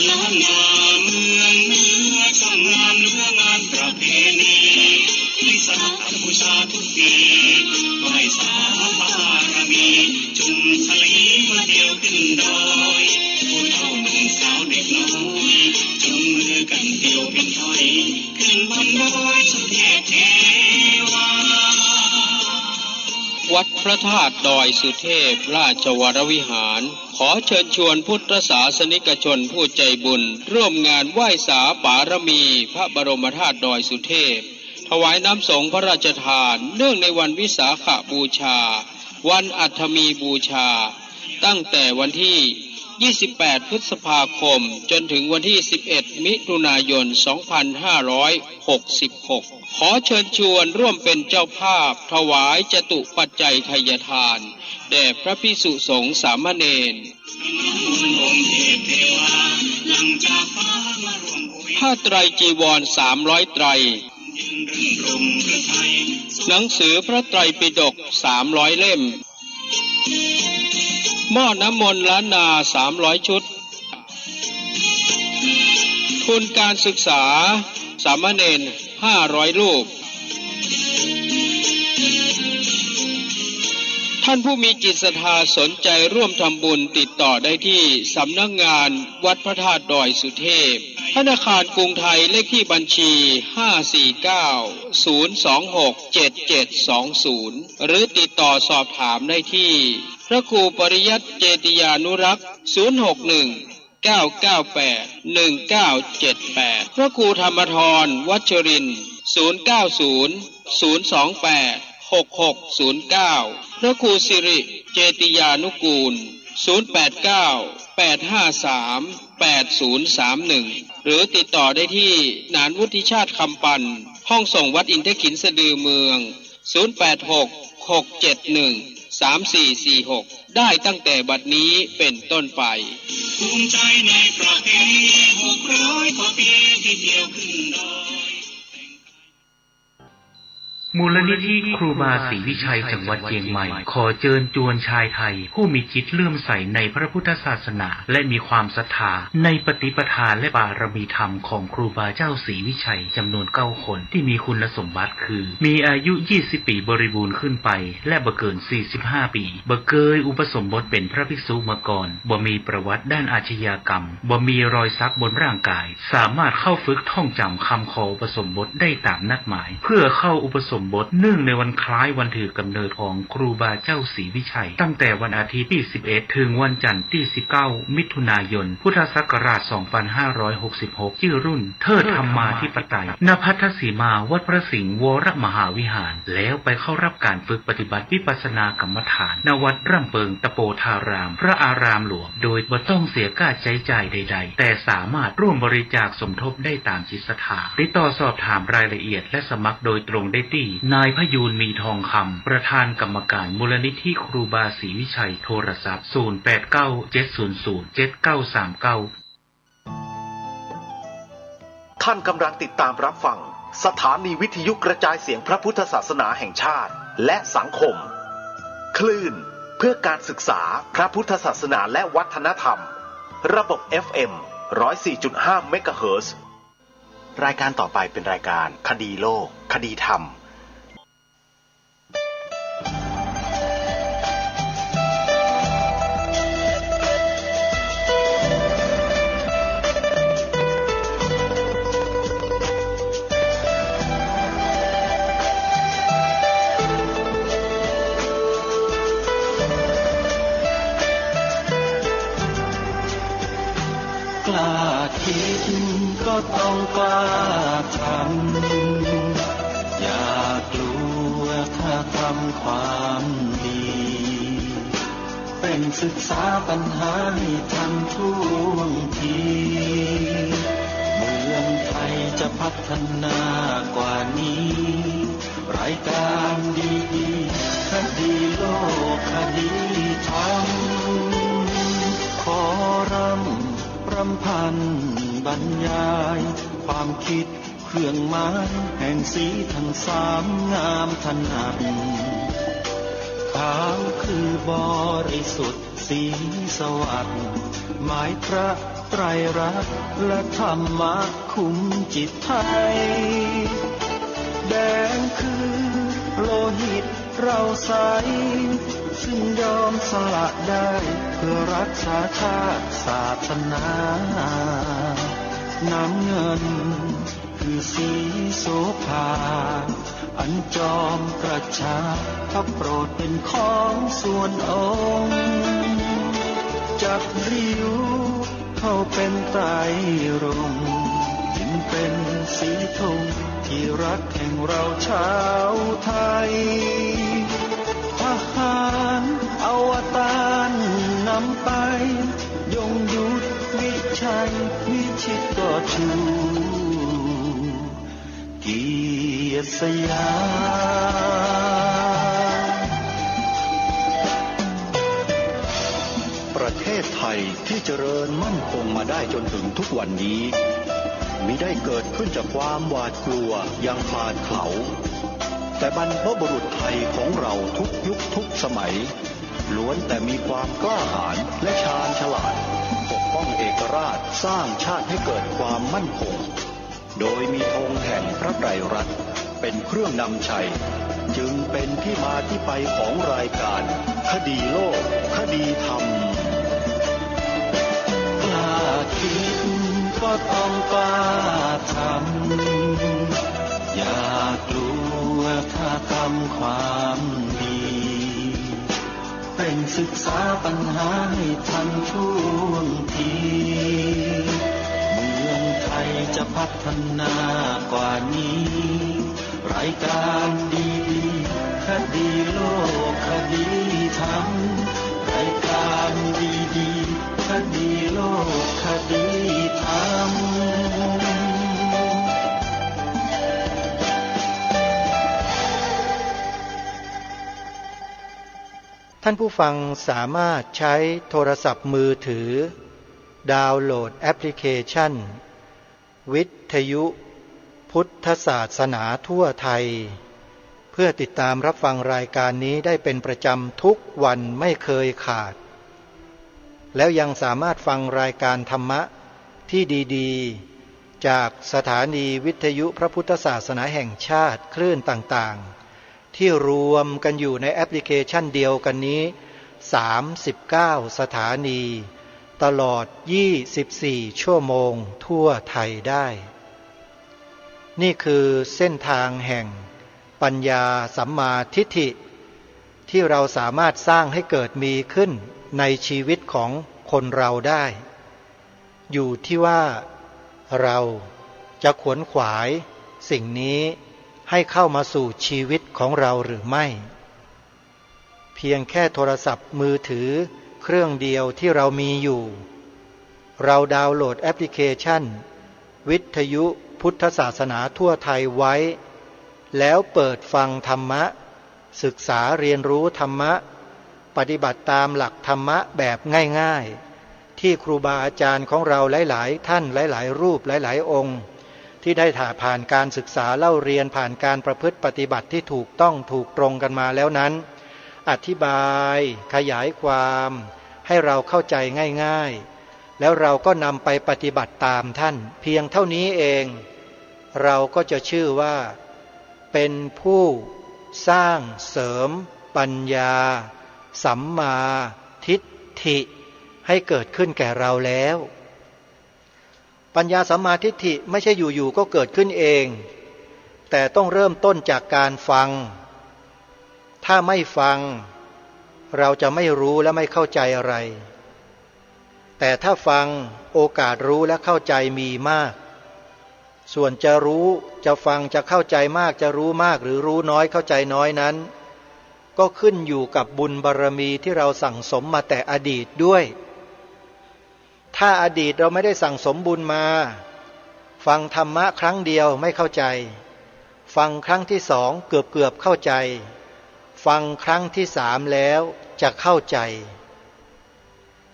ล้านนาเมืองเหนือช่างงามเหลืองานประเพณี วิสาขบูชาทุกปี ไหว้สาบารมี จ ดอย ผู้เฒ่าหนุ่มสาวเด็กน้อย จูงมือกั๋นเตียวเป๋นถ้อย ขึ้นบนดอยสุเทพเทวา วัดพระธาตุดอยสุเทพราชวรวิหาร ขอเชิญชวนพุทธศาสนิกชนผู้ใจบุญ ร่วมงานไหว้สาปารมีพระบรมธาตุดอยสุเทพ ถวายน้ำสงฆ์พระราชทาน เนื่องในวันวิสาขบูชา วันอัฐมีบูชา ตั้งแต่วันที่ ยี่สิบแปด พฤษภาคม จนถึงวันที่ สิบเอ็ด มิถุนายน สองพันห้าร้อยหกสิบหก ขอเชิญชวนร่วมเป็นเจ้าภาพถวายจตุปัจจัยไทยทาน แด่พระภิกษุสงฆ์สามเณร ผ้าไตรจีวรสามร้อยไตร หนังสือพระไตรปิฎกสามร้อยเล่ม หม้อน้ำมนต์ล้านนาสามร้อยชุด ทุนการศึกษาสามเณรห้าร้อยรูป ท่านผู้มีจิตศรัทธาสนใจร่วมทำบุญติดต่อได้ที่สำนักงานวัดพระธาตุดอยสุเทพ ธนาคารกรุงไทย เลขที่บัญชี ห้าสี่เก้า ศูนย์สองหก เจ็ดเจ็ดสองศูนย์ หรือติดต่อสอบถามได้ที่พระครูปริยัติเจติยานุรักษ์ ศูนย์หกหนึ่ง เก้าเก้าแปด หนึ่งเก้าเจ็ดแปด พระครูธรรมธร วัชรินทร์ ศูนย์เก้าศูนย์ ศูนย์สองแปด หกหกศูนย์เก้า พระครูสิริเจติยานุกูล ศูนย์แปดเก้า แปดห้าสาม แปดศูนย์สามหนึ่ง หรือติดต่อได้ที่หนานวุฒิชาติ คำปัน ห้องส่งวัดอินทขิลสะดือเมือง ศูนย์แปดหก หกเจ็ดหนึ่ง สามสี่สี่หก ได้ตั้งแต่บัดนี้เป็นต้นไป ภูมิใจในประเพณีหกร้อยกว่าปีที่เที่ยวขึ้นดอย มูลนิธิครูบาศรีวิชัยจังหวัดเชียงใหม่ ขอเจิญจวนชายไทยผู้มีจิตเลื่อมใสในพระพุทธศาสนา และมีความศรัทธาในปฏิปทาและบารมีธรรมของครูบาเจ้าศรีวิชัยจำนวนเก้าคน ที่มีคุณสมบัติคือ มีอายุยี่สิบปีบริบูรณ์ขึ้นไป และบ่เกินสี่สิบห้าปี บ่เกยอุปสมบทเป็นพระภิกษุมาก่อน บ่มีประวัติด้านอาชญากรรม บ่มีรอยสักบนร่างกาย สามารถเข้าฝึกท่องจำคำขออุปสมบทได้ตามนัดหมาย เพื่อเข้าอุปสมบทเนื่องในวันคล้ายวันถือกำเนิดของครูบาเจ้าศรีวิชัย ตั้งแต่วันอาทิตย์ที่สิบเอ็ด ถึงวันจันทร์ที่สิบเก้า มิถุนายน พุทธศักราชสองพันห้าร้อยหกสิบหก จื้อรุ่น เทิดธรรมาธิปไตย ณ พัทธสีมา วัดพระสิงห์วรมหาวิหาร แล้วไปเข้ารับการฝึกปฏิบัติวิปัสสนากรรมฐาน ณ วัดร่ำเปิงตะโปธาราม พระอารามหลวง โดยบ่ต้องเสียค่าใจ๊จ่ายใดๆ แต่สามารถร่วมบริจาคสมทบได้ตามจิตศรัทธา ติดต่อสอบถามรายละเอียดและสมัครโดยตรงได้ตี้ นายพยูน มีทองคำ ประธานกรรมการมูลนิธิครูบาศรีวิชัย โทรศัพท์ ศูนย์แปดเก้า เจ็ดศูนย์ศูนย์ เจ็ดเก้าสามเก้า ท่านกำลังติดตามรับฟังสถานีวิทยุกระจายเสียงพระพุทธศาสนาแห่งชาติ และสังคม คลื่นเพื่อการศึกษาพระพุทธศาสนาและวัฒนธรรม ระบบ เอฟเอ็ม ร้อยสี่จุดห้า เมกะเฮิรตซ์ รายการต่อไปเป็นรายการคดีโลก คดีธรรม กล้าคิดก็ต้องกล้าทำ อย่ากลัวถ้าทำความดี เร่งศึกษาปัญหาให้ทันท่วงที เมืองไทยจะพัฒนากว่านี้ รายการดีๆ คดีโลก คดีธรรม ขอร่ำรำพันบรรยาย ความคิดเครื่องหมายแห่งศรีทั้งสามงามถนัด ขาวคือบริสุทธิ์ สีสวัสดิ์ หมายพระไตรรัตน์และธรรมะคุ้มจิตไทย แดงคือโลหิตเราใส ซึ่งยอมสละได้ รักษาชาติศาสนา น้ำเงินคือสีโสภา อันจอมประชา พระโปรดเป็นของส่วนองค์ จักริ้วเข้าเป็นไตรรงค์ จึงเป็นสีธงที่รักแห่งเราชาวไทย ทหารอวตารนำไป ยงยุทธวิชัยวิชิตก็ชู เกียรติสยาม ประเทศไทยที่เจริญมั่นคงมาได้จนถึงทุกวันนี้ มิได้เกิดขึ้นจากความหวาดกลัวอย่างขลาดเขลา แต่บรรพบุรุษไทยของเราทุกยุคทุกสมัย ล้วนแต่มีความกล้าหาญและชาญฉลาด ปกป้องเอกราช สร้างชาติให้เกิดความมั่นคง โดยมีธงแห่งพระไตรรัตน์เป็นเครื่องนำชัย จึงเป็นที่มาที่ไปของรายการคดีโลก คดีธรรม กล้าคิดก็ต้องกล้าทำ อย่ากลัวถ้าทำความดี เร่งศึกษาปัญหาให้ทันท่วงที เมืองไทยจะพัฒนากว่านี้ รายการดีๆ คดีโลก คดีธรรม รายการดีๆ คดีโลก คดีธรรม ท่านผู้ฟังสามารถใช้โทรศัพท์มือถือ ดาวน์โหลดแอปพลิเคชัน วิทยุพุทธศาสนาทั่วไทย เพื่อติดตามรับฟังรายการนี้ได้เป็นประจำทุกวันไม่เคยขาด แล้วยังสามารถฟังรายการธรรมะที่ดีๆ จากสถานีวิทยุพระพุทธศาสนาแห่งชาติคลื่นต่างๆ ที่รวมกันอยู่ในแอปพลิเคชันเดียวกันนี้ สามสิบเก้า สถานี ตลอด ยี่สิบสี่ ชั่วโมงทั่วไทยได้ นี่คือเส้นทางแห่งปัญญาสัมมาทิฏฐิ ที่เราสามารถสร้างให้เกิดมีขึ้นในชีวิตของคนเราได้ อยู่ที่ว่าเราจะขวนขวายสิ่งนี้ให้เข้ามาสู่ชีวิตของเราหรือไม่ เพียงแค่โทรศัพท์มือถือเครื่องเดียวที่เรามีอยู่ เราดาวน์โหลดแอปพลิเคชันวิทยุพุทธศาสนาทั่วไทยไว้ แล้วเปิดฟังธรรมะ ศึกษาเรียนรู้ธรรมะ ปฏิบัติตามหลักธรรมะแบบง่ายๆ ที่ครูบาอาจารย์ของเราหลายๆ ท่านหลายๆ รูปหลายๆ องค์ ที่ได้ถ่าผ่านการศึกษาเล่าเรียน ผ่านการประพฤติปฏิบัติที่ถูกต้องถูกตรงกันมาแล้วนั้น อธิบายขยายความให้เราเข้าใจง่ายๆ แล้วเราก็นำไปปฏิบัติตามท่าน เพียงเท่านี้เอง เราก็จะชื่อว่าเป็นผู้สร้างเสริมปัญญาสัมมาทิฏฐิให้เกิดขึ้นแก่เราแล้ว ปัญญาสัมมาทิฏฐิไม่ใช่อยู่ๆ ก็เกิดขึ้นเอง แต่ต้องเริ่มต้นจากการฟัง ถ้าไม่ฟัง เราจะไม่รู้และไม่เข้าใจอะไร แต่ถ้าฟัง โอกาสรู้และเข้าใจมีมาก ส่วนจะรู้ จะฟัง จะเข้าใจมาก จะรู้มากหรือรู้น้อย เข้าใจน้อยนั้น ก็ขึ้นอยู่กับบุญบารมีที่เราสั่งสมมาแต่อดีตด้วย ถ้าอดีตเราไม่ได้สั่งสมบุญมา ฟังธรรมะครั้งเดียวไม่เข้าใจ ฟังครั้งที่สองเกือบๆ เข้าใจ ฟังครั้งที่สามแล้วจะเข้าใจ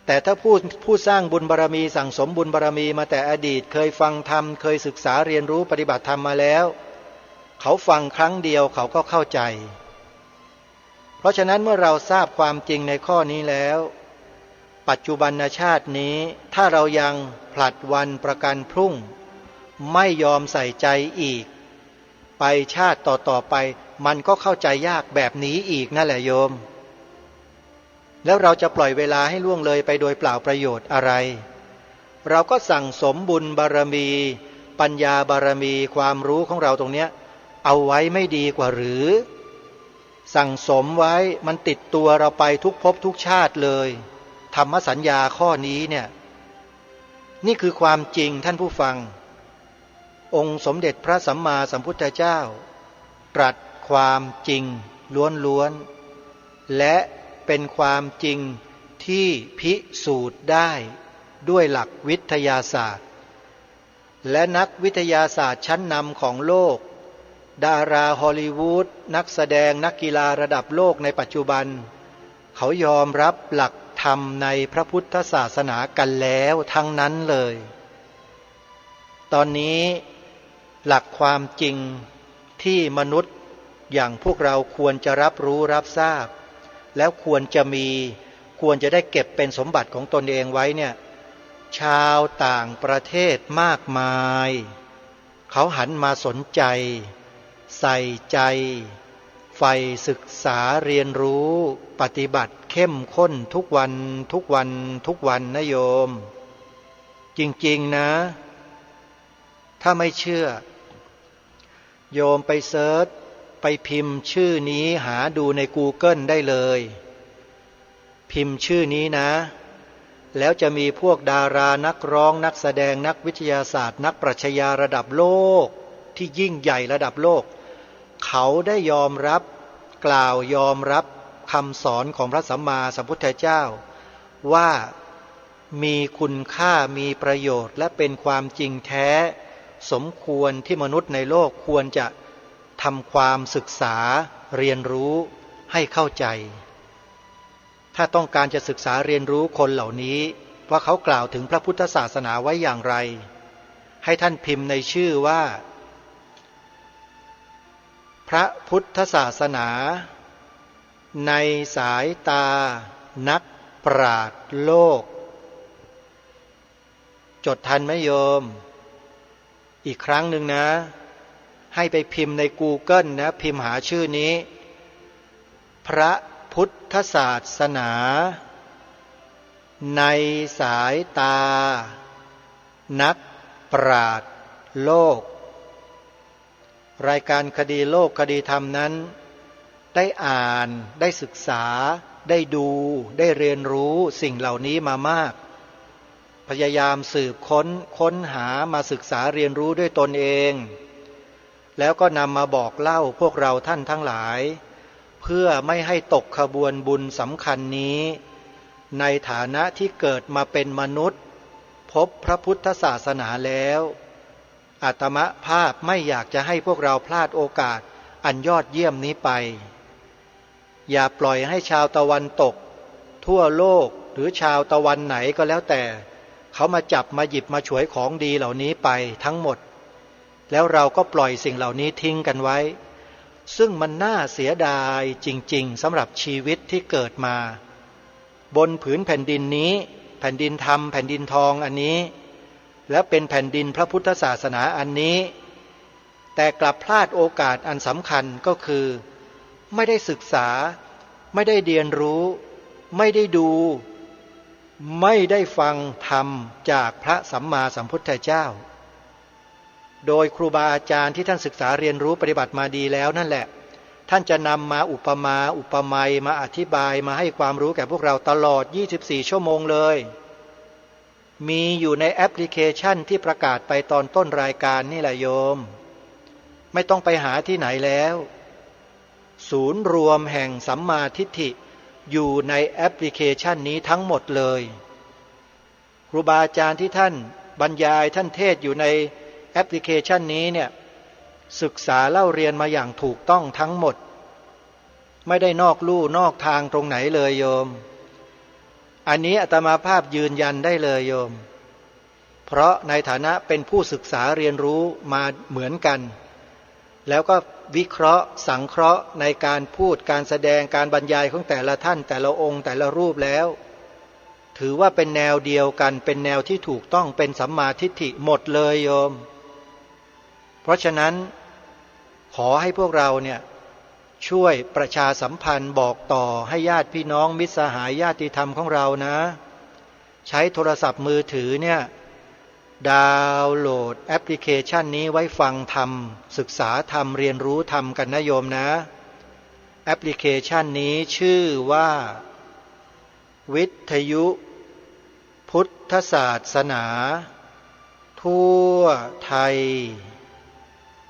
แต่ถ้าผู้ ผู้สร้างบุญบารมี สั่งสมบุญบารมีมาแต่อดีต เคยฟังธรรม เคยศึกษาเรียนรู้ปฏิบัติธรรมมาแล้ว เขาฟังครั้งเดียวเขาก็เข้าใจ เพราะฉะนั้นเมื่อเราทราบความจริงในข้อนี้แล้ว ปัจจุบันชาตินี้ ถ้าเรายังผลัดวันประกันพรุ่ง ไม่ยอมใส่ใจอีก ไปชาติต่อๆ ไป มันก็เข้าใจยากแบบนี้อีกนั่นแหละโยม แล้วเราจะปล่อยเวลาให้ล่วงเลยไปโดยเปล่าประโยชน์อะไร เราก็สั่งสมบุญบารมี ปัญญาบารมี ความรู้ของเราตรงเนี้ย เอาไว้ไม่ดีกว่าหรือ สั่งสมไว้ มันติดตัวเราไปทุกภพทุกชาติเลย ธรรมสัญญาข้อนี้เนี่ย นี่คือความจริงท่านผู้ฟัง องค์สมเด็จพระสัมมาสัมพุทธเจ้า ตรัสความจริงล้วนๆ และเป็นความจริงที่พิสูจน์ได้ด้วยหลักวิทยาศาสตร์ และนักวิทยาศาสตร์ชั้นนำของโลก ดาราฮอลลีวูด นักแสดง นักกีฬาระดับโลกในปัจจุบัน เขายอมรับหลักธรรมในพระพุทธศาสนากันแล้วทั้งนั้นเลย ตอนนี้หลักความจริงที่มนุษย์อย่างพวกเราควรจะรับรู้รับทราบ แล้วควรจะมี ควรจะได้เก็บเป็นสมบัติของตนเองไว้เนี่ย ชาวต่างประเทศมากมาย เขาหันมาสนใจ ใส่ใจ ใฝ่ศึกษาเรียนรู้ ปฏิบัติเข้มข้นทุกวัน ทุกวัน ทุกวันนะโยม จริงๆ นะ ถ้าไม่เชื่อ โยมไปเซิร์ช ไปพิมพ์ชื่อนี้หาดูในกูเกิลได้เลย พิมพ์ชื่อนี้นะ แล้วจะมีพวกดารา นักร้อง นักแสดง นักวิทยาศาสตร์ นักปรัชญาระดับโลก ที่ยิ่งใหญ่ระดับโลก เขาได้ยอมรับ กล่าวยอมรับคำสอนของพระสัมมาสัมพุทธเจ้า ว่ามีคุณค่า มีประโยชน์ และเป็นความจริงแท้ สมควรที่มนุษย์ในโลกควรจะทำความศึกษาเรียนรู้ให้เข้าใจ ถ้าต้องการจะศึกษาเรียนรู้คนเหล่านี้ ว่าเขากล่าวถึงพระพุทธศาสนาไว้อย่างไร ให้ท่านพิมพ์ในชื่อว่า พระพุทธศาสนา ในสายตานักปราชญ์โลก จดทันไหมโยม อีกครั้งหนึ่งนะ ให้ไปพิมพ์ในกูเกิลนะ พิมพ์หาชื่อนี้ พระพุทธศาสนา ในสายตานักปราชญ์โลก รายการคดีโลกคดีธรรมนั้น ได้อ่าน ได้ศึกษา ได้ดู ได้เรียนรู้สิ่งเหล่านี้มามาก พยายามสืบค้น ค้นหา มาศึกษาเรียนรู้ด้วยตนเอง แล้วก็นำมาบอกเล่าพวกเราท่านทั้งหลาย เพื่อไม่ให้ตกขบวนบุญสำคัญนี้ ในฐานะที่เกิดมาเป็นมนุษย์ พบพระพุทธศาสนาแล้ว อาตมภาพไม่อยากจะให้พวกเราพลาดโอกาสอันยอดเยี่ยมนี้ไป อย่าปล่อยให้ชาวตะวันตกทั่วโลก หรือชาวตะวันไหนก็แล้วแต่ เขามาจับมาหยิบมาฉวยของดีเหล่านี้ไปทั้งหมด แล้วเราก็ปล่อยสิ่งเหล่านี้ทิ้งกันไว้ ซึ่งมันน่าเสียดายจริงๆ สำหรับชีวิตที่เกิดมา บนผืนแผ่นดินนี้ แผ่นดินธรรม แผ่นดินทองอันนี้ และเป็นแผ่นดินพระพุทธศาสนาอันนี้ แต่กลับพลาดโอกาสอันสำคัญก็คือ ไม่ได้ศึกษา ไม่ได้เรียนรู้ ไม่ได้ดู ไม่ได้ฟังธรรมจากพระสัมมาสัมพุทธเจ้า โดยครูบาอาจารย์ที่ท่านศึกษาเรียนรู้ปฏิบัติมาดีแล้วนั่นแหละ ท่านจะนำมาอุปมาอุปไมย มาอธิบาย มาให้ความรู้แก่พวกเราตลอด ยี่สิบสี่ ชั่วโมงเลย มีอยู่ในแอปพลิเคชันที่ประกาศไปตอนต้นรายการนี่แหละโยม ไม่ต้องไปหาที่ไหนแล้ว ศูนย์รวมแห่งสัมมาทิฏฐิ อยู่ในแอปพลิเคชันนี้ทั้งหมดเลย ครูบาอาจารย์ที่ท่านบรรยาย ท่านเทศน์อยู่ในแอปพลิเคชันนี้เนี่ย ศึกษาเล่าเรียนมาอย่างถูกต้องทั้งหมด ไม่ได้นอกลู่นอกทางตรงไหนเลยโยม อันนี้อาตมาภาพยืนยันได้เลยโยม เพราะในฐานะเป็นผู้ศึกษาเรียนรู้มาเหมือนกัน แล้วก็วิเคราะห์สังเคราะห์ในการพูด การแสดง การบรรยายของแต่ละท่าน แต่ละองค์ แต่ละรูปแล้ว ถือว่าเป็นแนวเดียวกัน เป็นแนวที่ถูกต้อง เป็นสัมมาทิฏฐิหมดเลยโยม เพราะฉะนั้น ขอให้พวกเราเนี่ย ช่วยประชาสัมพันธ์บอกต่อให้ญาติพี่น้องมิตรสหายญาติธรรมของเรานะ ใช้โทรศัพท์มือถือเนี่ย ดาวน์โหลดแอปพลิเคชันนี้ไว้ฟังธรรม ศึกษาธรรม เรียนรู้ธรรมกันนะโยมนะ แอปพลิเคชันนี้ชื่อว่า วิทยุพุทธศาสนาทั่วไทย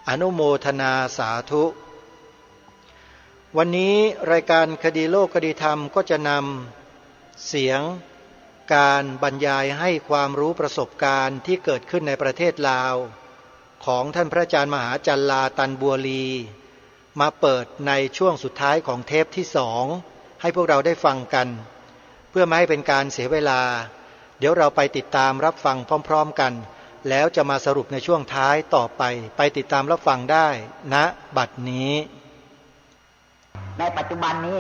อนุโมทนาสาธุ วันนี้รายการคดีโลกคดีธรรมก็จะนำเสียงการบรรยายให้ความรู้ประสบการณ์ที่เกิดขึ้นในประเทศลาว ของท่านพระอาจารย์มหาจัลลา ตันบัวลี มาเปิดในช่วงสุดท้ายของเทปที่สอง ให้พวกเราได้ฟังกัน เพื่อไม่ให้เป็นการเสียเวลา เดี๋ยวเราไปติดตามรับฟังพร้อมๆกัน แล้วจะมาสรุปในช่วงท้ายต่อไป ไปติดตามรับฟังได้ ณ บัดนี้ ในปัจจุบันนี้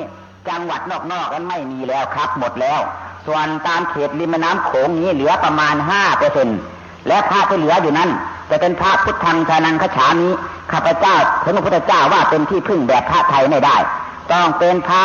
จังหวัดนอกๆนั้นไม่มีแล้วครับ หมดแล้ว ส่วนตามเขตริมแม่น้ำโขงนี้เหลือประมาณห้าเปอร์เซ็นต์ และพระที่เหลืออยู่นั้นจะเป็นพระพุทธังสรณังคัจฉามิ ข้าพเจ้าเห็นพระพุทธเจ้าว่าเป็นที่พึ่งแบบพระไทยไม่ได้ ต้องเป็นพระ